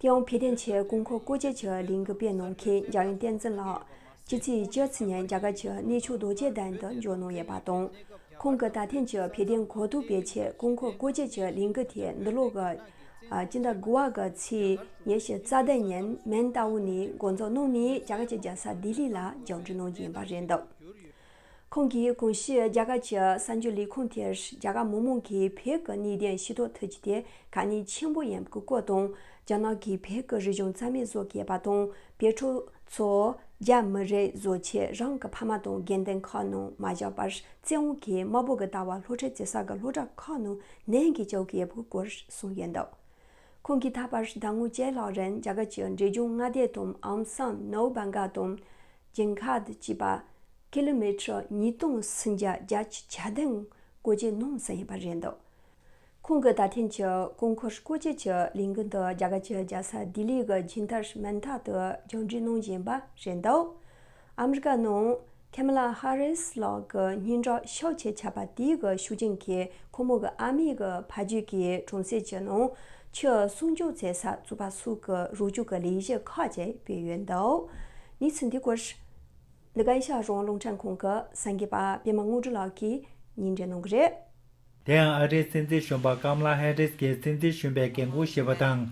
དེ་ཡང་བོད་དོན་ཆེད་སྐུ་འཁོར་སྐུ་ཕྱྭ་གྱི་གླིང་གི་དཔེ་གནང་མཁན་འཇམ་དབྱངས་བསྟན་འཛིན་ལགས་ཕྱི་ཚེས་བཅུ་ཚེས་ཉིན་རྒྱ་གར་གྱི་གནས་མཆོག་རྡོ་རྗེ་གདན་དུ་འབྱོར་གནང་ཡོད་པ་དང་། ཁོང་གིས་ད་ཐེངས་ཀྱི་བོད་དོན་གོ་བསྡུར་སྤེལ་ཆེད་སྐུ་འཁོར་སྐུ་ཕྱྭ་གྱི་གླིང་གི་དེ་འདི་ལོ་གི་ཨ་སྤྱི་ཟླ་དགུ་པ་གི་ཚེས་ཉི་ཤུ་རྩ་བདུན་ཉིན་མོན་རྟ་དབང་ནས་འགོ་འཛུགས་གནང་ནས་རྒྱ་གར་གྱི་རྒྱལ་ས་ལྡི་ལི་ལ་མཇུག་སྒྲིལ་གནང་རྒྱུ་ཡིན་པ་རེད་འདུག་ཁོང་གིས་གོང་ཞུས་རྒྱ་གར་གྱི་གསར་འགྱུར་ལས་ཁུངས་དེར་རྒྱ་གར་མི་མང་གིས་བོད་ཀྱི་གནད་དོན་ཤེས་རྟོགས་ཐུབ་རྒྱུ་དེ་གལ་གནད་ཆེན་པོ་ཡིན་པའི་སྐོར་དང་། རྒྱ་ནག་གིས་བོད་ཀྱི་རིག་གཞུང་རྩ་མེད་བཟོ་གི་ཡོད་པ་དང་། བོད་ཕྲུག་ཚོ་རྒྱ་མི་རིགས་བཟོ་ཆེད་རང་གི་ཕ་མ་དང་དགེ་འདུན་ཁག་ནང་མ་བཞག་པར་བཙན་དབང་གིས་དམར་པོ་གི་ལྟ་བ་སློབ་ཁྲིད་བྱེད་ས་གི་སློབ་གྲྭ་ཁག་ནང་ནན་གྱིས་བཅུག་གི་ཡོད་པའི་སྐོར་གསུངས་ཡོད་འདུག་ཁོང་གིས་ད་བར་ཟླ་ངོ་བཅུ་ལྷག་རིང་རྒྱ་གར་གྱི་འབྲས་ལྗོངས་མངའ་སྡེ་དང་ཨམ་སང་ནོར་བྷང་ག་དང་ཇིང་ཁ་ཏི་བཅས་པ་ཀི་ལོ་མི་ཊར་ཉིས་སྟོང་སུམ་བརྒྱ་བརྒྱད་ཅུ་གྱ་བདུན་བཀོལ་སྤྱོད་གནང་ཟིན་ཡོད་པ་རེད་འདུག་ཁོང་གིས་ད་ཐེངས་ཀྱི་སྐུ་འཁོར་སྐུ་ཕྱྭ་གྱི་ལས་འགུལ་འདི་རྒྱ་གར་གྱི་རྒྱལ་ས་ལྡི་ལི་གི་ཇན་ཏར་མན་ཐར་དུ་མཇུག་སྒྲིལ་གནང་བཞིན་པ་རེད་འདུག་ཨ་མི་རི་ཀ་ནང་ཁེ་མ་ལ་ཧ་རིས་ལགས་ཀྱི་སྙན་གྲགས་ཤུགས་ཆེ་ཆགས་པ་དེའི་གི་ཤུགས་རྐྱེན་གྱིས་ཁོ་མོ་གི་ཨ་མའི་གི་ཕ་རྒྱུད་ཀྱི་གྲོང་གསེབ་ཀྱི་ནང་ཆུ་སྲུང་སྐྱོབ་བྱེད་ས་བཙུགས་པ་སོགས་ཀྱི་རོགས་སྐྱོར་གྱི་ལས་གཞི་ཁག་ཅིག་སྤེལ་ཡོད་འདུག་གནས་ཚུལ་འདི་སྐོར་འདི་ག་ཨེ་ཤ་ཡ་རང་དབང་རླུང་འཕྲིན་ཁང་གི་གསར་འགོད་པ་པད་མ་དངོས་གྲུབ་ལགས་ཀྱིས་སྙན་སྒྲོན་གནང་གི་རེད། དེ་ཡང་ཨ་རིའི་སྲིད་འཛིན་གཞོན་པ་ཀམ་ལ་ཧེ་རིས་ཀྱིས་སྲིད་འཛིན་གཞོན་པའི་འགན་འཁུར་བཞེས་པ་དང་།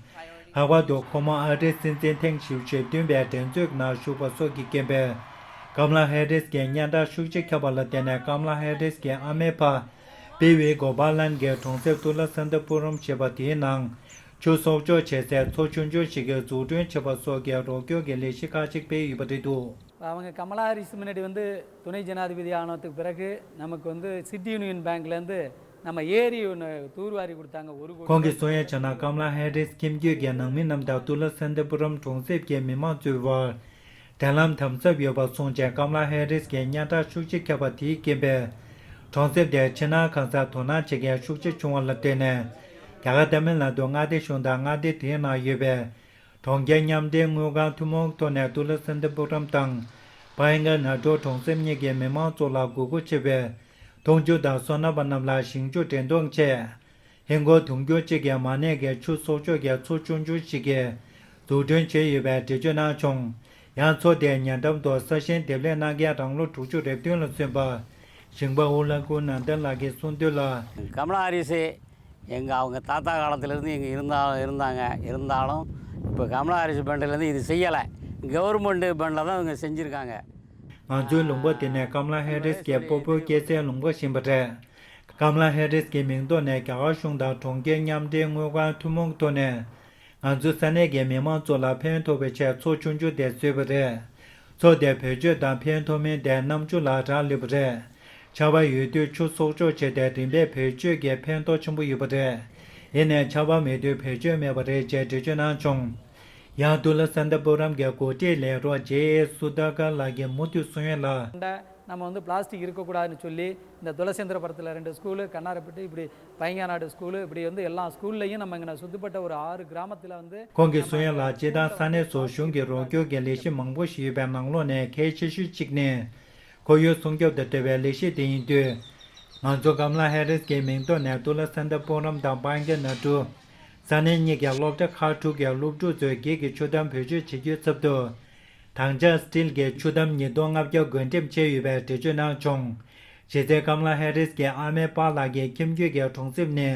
ལྷག་པར་དུ་ཁོ་མོ་ཨ་རིའི་སྲིད་འཛིན་ཐེངས་བཞི་བཅུ་ཞེ་བདུན་པའི་འགྲན་རྩོད་ནང་ཞུགས་པ་སོགས་ཀྱི་རྐྱེན་པས། ཀམ་ལ་ཧེ་རིས་ཀྱི་སྙན་གྲགས་ཤུགས་ཆེ་ཁྱབ་པ་ལ་བརྟེན་ནས་ཀམ་ལ་ཧེ་རིས་ཀྱི་ཨ་མའི་ཕ་པི་ཝི་གོ་པ་ལན་གྱིས་གྲོང་གསེབ་ཏུ་ལ་སན་ཏི་པུ་རམ་ཞེས་པ་དེའི་ནང་ཆུ་གསོག་འཇོག་བྱེད་སའི་མཚོ་ཆུང་ཆུང་ཞིག་གི་འཛུགས་སྐྲུན་བྱེད་པ་སོགས་ཀྱི་རོགས་སྐྱོར་གྱི་ལས་གཞི་ཁག་ཅིག་སྤེལ་ཡོད་པ་རེད་འདུག அவங்கெல்லாம் ஹாரிஸ் முன்னாடி வந்து, துணை ஜனாதிபதி ஆனதுக்கு பிறகு, நமக்கு வந்து சிட்டி யூனியன் பேங்க்லேருந்து நம்ம ஏரி ஒன்று தூர்வாரி கொடுத்தாங்க, ஒரு கோடி. ཁོང་གིས་གསུང་ཡ་བྱས་ན་ཀམ་ལ་ཧེ་རིས་ཁྱིམ་རྒྱུད་ཀྱི་ནང་མི་རྣམས་དང་ཏུ་ལ་སན་ཏི་པུ་རམ་གྲོང་གསེབ་ཀྱི་མི་མང་ཚོའི་དབར་འབྲེལ་ལམ་དམ་ཟབ་ཡོད་པ་སོང་རྗེས་ཀམ་ལ་ཧེ་རིས་ཀྱི་སྙན་གྲགས་ཤུགས་ཆེ་ཁྱབ་པ་དེའི་རྐྱེན་པས། གྲོང་གསེབ་དེར་ཕྱི་ནང་གང་སར་དོ་སྣང་བྱེད་མཁན་ཤུགས་ཆེ་བྱུང་བ་ལ་བརྟེན་ནས། རྒྱ་གར་ཏཱ་མིལ་ནཱ་ཐུ་མངའ་སྡེ་གཞུང་དང་མངའ་སྡེ་དེའི་ནང་ཡོད་པའི། གྲོང་ཁྱེར་མཉམ་འབྲེལ་དངུལ་ཁང་ཐུན་མོང་ཐོག་ནས་ཏུ་ལ་སན་ཏི་པུ་རམ་དང་། བྷ་ཡན་གར་ནཱ་ཐུ་གྲོང་གསེབ་གཉིས་ཀྱི་མི་མང་ཚོ་ལ་དགོས་མཁོ་ཆེ་བའི་འཐུང་ཆུ་དང་སོ་ནམ་པ་རྣམས་ལ་ཞིང་ཆུ་འདྲེན་གཏོང་ཆེད། ཧིན་སྒོར་དུང་ཕྱུར་གཅིག་གི་མ་གནས་ཀྱི་ཆུ་གསོག་འཇོག་གི་མཚོ་ཆུང་ཆུང་ཞིག་གི་ བསྡུ་སྐྲུན་བྱས་ཡོད་པའི་འགྲེལ་བརྗོད་གནང་བྱུང་། ཡང་མཚོ་དེའི་ཉེ་འགྲམ་དུ་ས་ཞིང་འདེབས་ལས་གནང་མཁན་རང་ལོ་དྲུག་ཅུ་རེ་བདུན་ལ་སོན་པ་ཞིང་པ་ཨུ་ལ་ཀུ་ནན་དན་ལགས་ཀྱིས་གསུངས་དོན་ལ། கமலா ஹாரிஸ் எங்கள் அவங்க தாத்தா காலத்திலிருந்து இங்கே இருந்தா இருந்தாங்க. இருந்தாலும் இப்போ கமலா ஹாரிஸ் பண்றதுலேருந்து இது செய்யலை. கவர்மெண்ட் பண்றதை அவங்க செஞ்சிருக்காங்க. ང་ཚོའི་ལུང་པ་དེ་ནས་ཀམ་ལ་ཧེ་རིས་ཀྱིས་སྤོ་བོའི་སྐྱེད་ཚལ་ལུང་པ་བཞིན་པ་རེད། ཀམ་ལ་ཧེ་རིས་ཀྱི་མིང་ཐོག་ནས་རྒྱ་གར་གཞུང་དང་གྲོང་ཁྱེར་མཉམ་འབྲེལ་དངུལ་ཁང་ཐུན་མོང་ཐོག་ནས་ང་ཚོའི་ས་གནས་ཀྱི་མི་མང་ཚོ་ལ་ཕན་ཐོགས་པའི་ཆེད་མཚོ་ཆུང་ཆུང་དེ་བཟོས་པ་རེད། མཚོ་དེ་བེད་སྤྱོད་དང་ཕན་ཐོགས་མིན་དེ་གནམ་ཆུ་ལ་རག་ལུས་པ་རེད། ཆར་པ་ཡོད་དུས་ཆུ་གསོག་འཇོག་བྱས་ཏེ་རིམ་པས་བེད་སྤྱོད་ཀྱི་ཕན་ཐོགས་ཆེན་པོ་ཡོད་པ་རེད། ཡིན་ནའི་ཆར་པ་མེད་དུས་བེད་སྤྱོད་མེད་པ་རེད་ཅེས་འགྲེལ་བརྗོད་གནང་བྱུང་། ཡང་ཏུ་ལ་སན་ཏ་པུ་རམ་གྱི་འགོ་ཁྲིད་ལས་རོགས་ཇེ་ཨེ་སུ་དྷ་ཀར་ལགས་ཀྱིས་མུ་མཐུད་གསུང་ཡོད་ལ། நம்ம வந்து பிளாஸ்டிக் இருக்கக்கூடாதுன்னு சொல்லி இந்த తులసేంద్రపురంలో రెండు స్కూలు, కన్నారపేట, இப்படி பையங்காనాடு ஸ்கூலு, இப்படி வந்து எல்லா ஸ்கூல்லையும் நம்ம இங்கே சுத்தப்பட்ட ஒரு ஆறு கிராமத்தில் வந்து ཁོང་གིས་གསུང་ཡོད་ལ། སྤྱིར་བཏང་ས་གནས་སུ་གཞུང་གི་རོགས་སྐྱོར་གྱི་ལས་གཞི་མང་པོ་ཞིག་ཡོད་པའི་ནང་ལོགས་ནས་གལ་ཆེ་ཤོས་གཅིག་ནི་ཁོར་ཡུག་སྲུང་སྐྱོབ་དང་འབྲེལ་བའི་ལས་གཞི་དེ་ཡིན་དུས། ང་ཚོ་ཀམ་ལ་ཧེ་རིས་ཀྱི་མིང་ཐོག་ནས་ཏུ་ལ་སན་ཏ་པུ་རམ་དང་པན་ཀ་ན་ཀྲུ། ས་གནས་གཉིས་ཀྱི་སློབ་གྲྭ་ཁག་དྲུག་གི་སློབ་ཕྲུག་ཚོས་འགྱིག་གི་ཆུ་དམ་བེད་སྤྱོད་བྱེད་རྒྱུའི་ཚབ་ཏུ། དྭངས་ཆ་སི་ཊིལ་གྱི་ཆུ་དམ་ཉིས་སྟོང་ལྔ་བརྒྱ་བགོ་འགྲེམས་བྱས་ཡོད་པའི་འགྲེལ་བརྗོད་གནང་བྱུང་། གཞི་རྩའི་ཀམ་ལ་ཧེ་རིས་ཀྱི་ཨ་མེ་པཱ་ལགས་ཀྱི་ཁྱིམ་རྒྱུད་ཀྱི་གྲོང་གསེབ་ནི་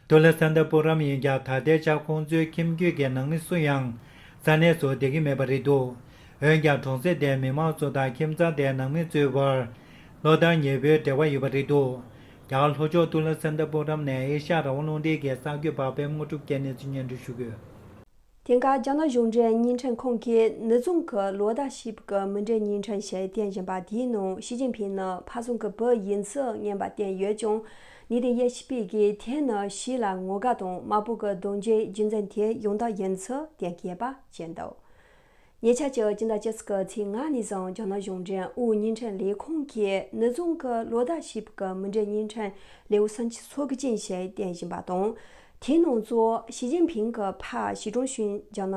ཏུ་ལ་སན་ཏ་པུ་རམ་ཡིན་ཀྱང་། ད་ལྟའི་ཆར་ཁོང་ཚོའི་ཁྱིམ་རྒྱུད་ཀྱི་ནང་མི་སུ་ཡང་ས་གནས་སུ་བསྡད་ཀྱི་མེད་པ་རེད་འདུག་འོན་ཀྱང་གྲོང་གསེབ་དེའི་མི་མང་ཚོ་དང་ཁྱིམ་ཚང་དེའི་ནང་མི་ཚོའི་བར་བློ་ཐག་ཉེ་པོའི་འབྲེལ་བ་ཡོད་པ་རེད་འདུག་རྒྱ་གར་ལྷོ་ཕྱོགས་ཏུ་ལ་སན་ཏ་པུ་རམ་ནས་ཨེ་ཤ་ཡ་རང་དབང་རླུང་འཕྲིན་གྱི་གསར་འགོད་པ་པད་མ་དངོས་གྲུབ་ཀྱིས་གནས་ཚུལ་སྙན་སྒྲོན་ཞུ་གི་ཡོད། དེང་སྐབས་རྒྱ་ནག་གཞུང་འབྲེལ་བརྙན་འཕྲིན་ཁང་གིས་ནུབ་བྱང་གི་ལོ་ཟླ་བཞི་པའི་མུ་འབྲེལ་བརྙན་འཕྲིན་ཞེས་བསྟན་བཞིན་པ་དེའི་ནང་ཞི་ཅིན་ཕིང་ནི་ཕ་སོང་གི་བུ་ཡིན་ཚུལ་སྔོན་པ་བསྟན་ཡོད་ཀྱང་། ཉིས་སྟོང་ཉེར་བཞི་པའི་གི་དེ་ནི་ཞི་ལ་ངོ་དགའ་དང་དམར་པོ་གི་གདོང་རྒྱུད་རྒྱུ་མཚན་དེ་ཡོང་ཐབས་ཡིན་ཚུལ་བསྟན་མཁས་པ་བྱས་འདུག་ཉེ་ཆར་གྱི་སྤྱི་ཟླ་བཅུ་གཅིག་གི་ཚེས་ལྔ་ནས་བཟུང་རྒྱ་ནག་གཞུང་འབྲེལ་དབུས་བརྙན་འཕྲིན་ལས་ཁུངས་ཀྱིས་ནུབ་བྱང་གི་ལོ་ཟླ་བཞི་པའི་མུ་འབྲེལ་བརྙན་འཕྲིན་ལེའུ་སུམ་ཅུ་སོ་དགུ་ཅན་ཞེས་བསྟན་བཞིན་པ་དང་། དེའི་ནང་གཙོ་བོ་ཞི་ཅིན་ཕིང་གི་ཕ་ཞི་ཀྲུང་ཞུན་རྒྱ་ནག་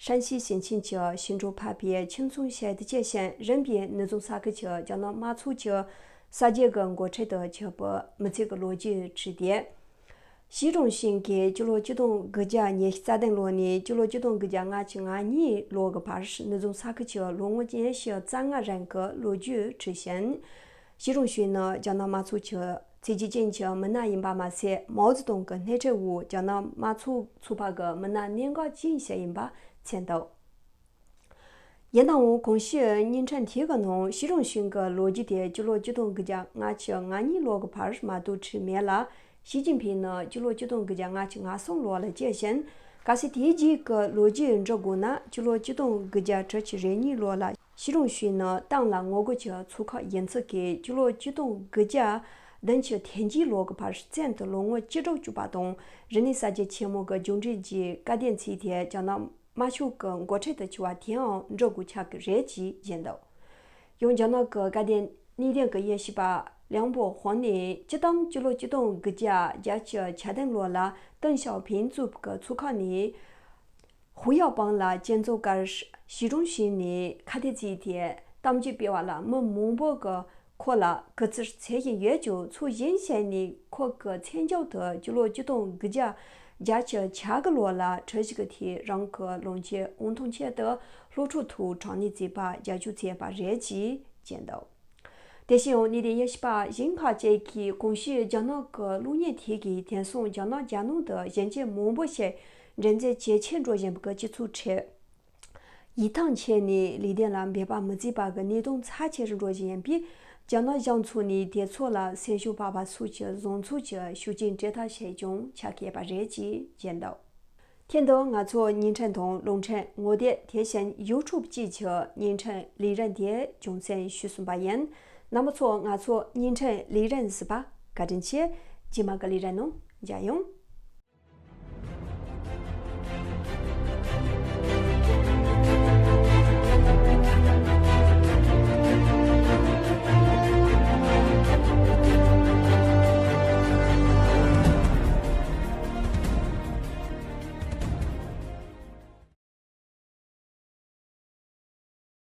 ཧྲན་ཞི་ཞིང་ཆེན་གྱི་ཞིང་འབྲོག་ཕལ་པའི་ཁྱིམ་ཚང་ཞིག་ཏུ་སྐྱེས་ཤིང་། རིམ་པས་ནུབ་བྱང་ས་ཁུལ་གྱི་རྒྱ་ནག་དམངས་ཚོགས་ཀྱི་གསར་བརྗེ་གི་འགོ་ཁྲིད་དུ་གྱུར་པའི་མི་ཚེ་གི་ལོ་རྒྱུས་བྲིས་ཏེ། ཞི་ཀྲུང་ཞུན་གྱིས་སྤྱི་ལོ་ཆིག་སྟོང་དགུ་བརྒྱ་ཉི་ཤུ་རྩ་བདུན་ལོ་ནས་སྤྱི་ལོ་ཆིག་སྟོང་དགུ་བརྒྱ་ལྔ་བཅུ་ང་གཉིས་ལོ་གི་བར་ནུབ་བྱང་ས་ཁུལ་གྱི་ལོ་ངོ་ཉི་ཤུ་རྩ་ལྔ་རིང་གི་ལོ་རྒྱུས་བྲིས་ཤིང་། ཞི་ཀྲུང་ཞུན་ནི་རྒྱ་ནག་དམངས་ཚོགས་ཀྱི་ཚད་གཞི་ཅན་གྱི་མི་སྣ་ཡིན་པ་མ་ཟད། མའོ་ཙེ་ཏུང་གི་སྣེ་ཁྲིད་འོག་རྒྱ་ནག་དམངས་གཙོ་ཚོགས་པ་གི་མི་སྣ་གནད་འགག་ཅན་ཞིག་ཡིན་པ་མཚོན་འདུག་ཡིན་ནའང་གོང་ཞུས་བརྙན་འཕྲིན་དེ་གི་ནང་ཞི་ཀྲུང་ཞུན་གྱི་ལོ་རྒྱུས་དེ་སྤྱི་ལོ་ཆིག་སྟོང་དགུ་བརྒྱ་ལྔ་བཅུ་ང་གཉིས་ལོ་གི་བར་མ་གཏོགས་བྲིས་མེད་ལ། ཞི་ཅིན་ཕིང་ནི་སྤྱི་ལོ་ཆིག་སྟོང་དགུ་བརྒྱ་ལྔ་བཅུ་ང་གསུམ་ལོ་ལ་སྐྱེས་ཤིང་། གལ་སྲིད་དེའི་རྗེས་ཀྱི་ལོ་རྒྱུས་འབྲི་དགོས་ན། སྤྱི་ལོ་ཆིག་སྟོང་དགུ་བརྒྱ་དྲུག་ཅུ་རེ་གཉིས་ལོ་ལ་ཞི་ཀྲུང་ཞུན་ནི་ཏང་ལ་ངོ་རྒོལ་གྱི་ཚོགས་ཁག་ཡིན་ཚུལ་གྱིས་སྤྱི་ལོ་ཆིག་སྟོང་དགུ་བརྒྱ་བདུན་ཅུ་དོན་གཅིག་ལོ་གི་བར་བཙོན་དུ་ལོ་ངོ་བཅུ་དྲུག་བཅུག་པ་དང་། རིག་གནས་གསར་བརྗེ་ཆེན་མོ་གི་མཇུག་འབྲས་ཀྱི་བཀའ་བསྟན་ཚིག་དེ་རྒྱ་ནག་དམར་ཤོག་གི་འགོ་ཁྲིད་དུ་གྱུར་བ་དེའང་འབྲི་དགོས་ཆགས་ཀྱི་རེད་ཅེས་བརྗོད་འདུག་ཡང་རྒྱ་ནག་གི་བཀའ་བསྟན་གནས་བརྟན་གྱི་དབྱེ་ཞིབ་པ་ལིའང་པོ་ཧོང་ནས་སྤྱིར་བཏང་སྤྱི་ལོ་ཆིག་སྟོང་དགུ་བརྒྱ་བརྒྱད་ཅུ་གྱ་བདུན་ལོ་ལ་ཏེང་ཞའོ་ཕིང་གཙོས་པའི་ཚོགས་ཁག་ནས་ཧུའུ་ཡའོ་པང་ལ་བཙོན་འཇུག་སྐབས་ཞི་ཀྲུང་ཞུན་ནས་ཁ་གཏད་བྱས་ཏེ་གཏམ་བརྗོད་སྤེལ་བ་ལ་མི་མང་པོ་གིས་ཁོ་ལ་གུས་བརྩི་བྱེད་བཞིན་ཡོད་ཀྱང་། ཕྱོགས་གཞན་ཞིག་ནས་ཁོ་གི་མཚན་བརྗོད་དུ་སྤྱི་ལོ་ཆིག་སྟོང་དགུ་བརྒྱ་བརྒྱད་ཅུ་གྱ་དགུ་ལོ་ལ་གྲོས་གཞི་གི་ཐད་རང་གི་ལོངས་སྤྱོད་དབང་ཐང་ཆེད་དུ་སློབ་ཕྲུག་ཚོ་དྲག་གནོན་བྱས་པ་རྒྱབ་སྐྱོར་བྱས་པ་རེད་ཅེས་བརྗོད་འདུག་དེ་བཞིན་ཡང་གནས་བརྟན་དབྱེ་ཞིབ་པ་གཞན་ཁག་ཅིག་གིས་གོང་ཞུས་རྒྱ་ནག་གི་གློག་བརྙན་དེ་གིས་དེང་སང་རྒྱ་ནག་རྒྱལ་ནང་དུ་གཞོན་སྐྱེས་མང་པོ་ཞིག་འགྲེམས་སྤེལ་ཇེ་ཆེར་འགྲོ་བཞིན་པའི་སྤྱི་ཚོགས་ཁྲོད། ཡིག་ཐང་ཆད་ནས་ལས་དོན་ལ་འབད་པ་མི་བྱེད་པ་གི་གནས་སྟངས་ཚབས་ཆེ་རུ་འགྲོ་བཞིན་ཡིན་པས། རྒྱ་ནག་གཞུང་ཕྱོགས་ནས་དེ་ཚོ་ལ་སེམས་ཤུགས་སྤར་བ་སོགས་ཀྱི་བཟང་ཕྱོགས་ཀྱི་ཤུགས་རྐྱེན་སྤྲད་ཐབས་བྱས་ཀྱང་ཆ་བཞག་པ་རེད་ཅེས་བརྗོད་འདུག་དེ་འདྲ་ང་ཚོའི་བརྙན་འཕྲིན་དང་རླུང་འཕྲིན་ངོ་དེབ། དེ་བཞིན་ཡུ་ཊུབ་བཅས་ཀྱི་བརྙན་འཕྲིན་ལས་རིམ་དེ་རྒྱང་སྲིང་ཞུས་ཟིན་པ་ཡིན། རྣམ་པ་ཚོ་ང་ཚོའི་བརྙན་འཕྲིན་ལས་རིམ་གཟིགས་པར་བཀའ་དྲིན་ཆེ། རྗེས་མ་གི་ལས་རིམ་ནང་མཇལ་ཡོང་།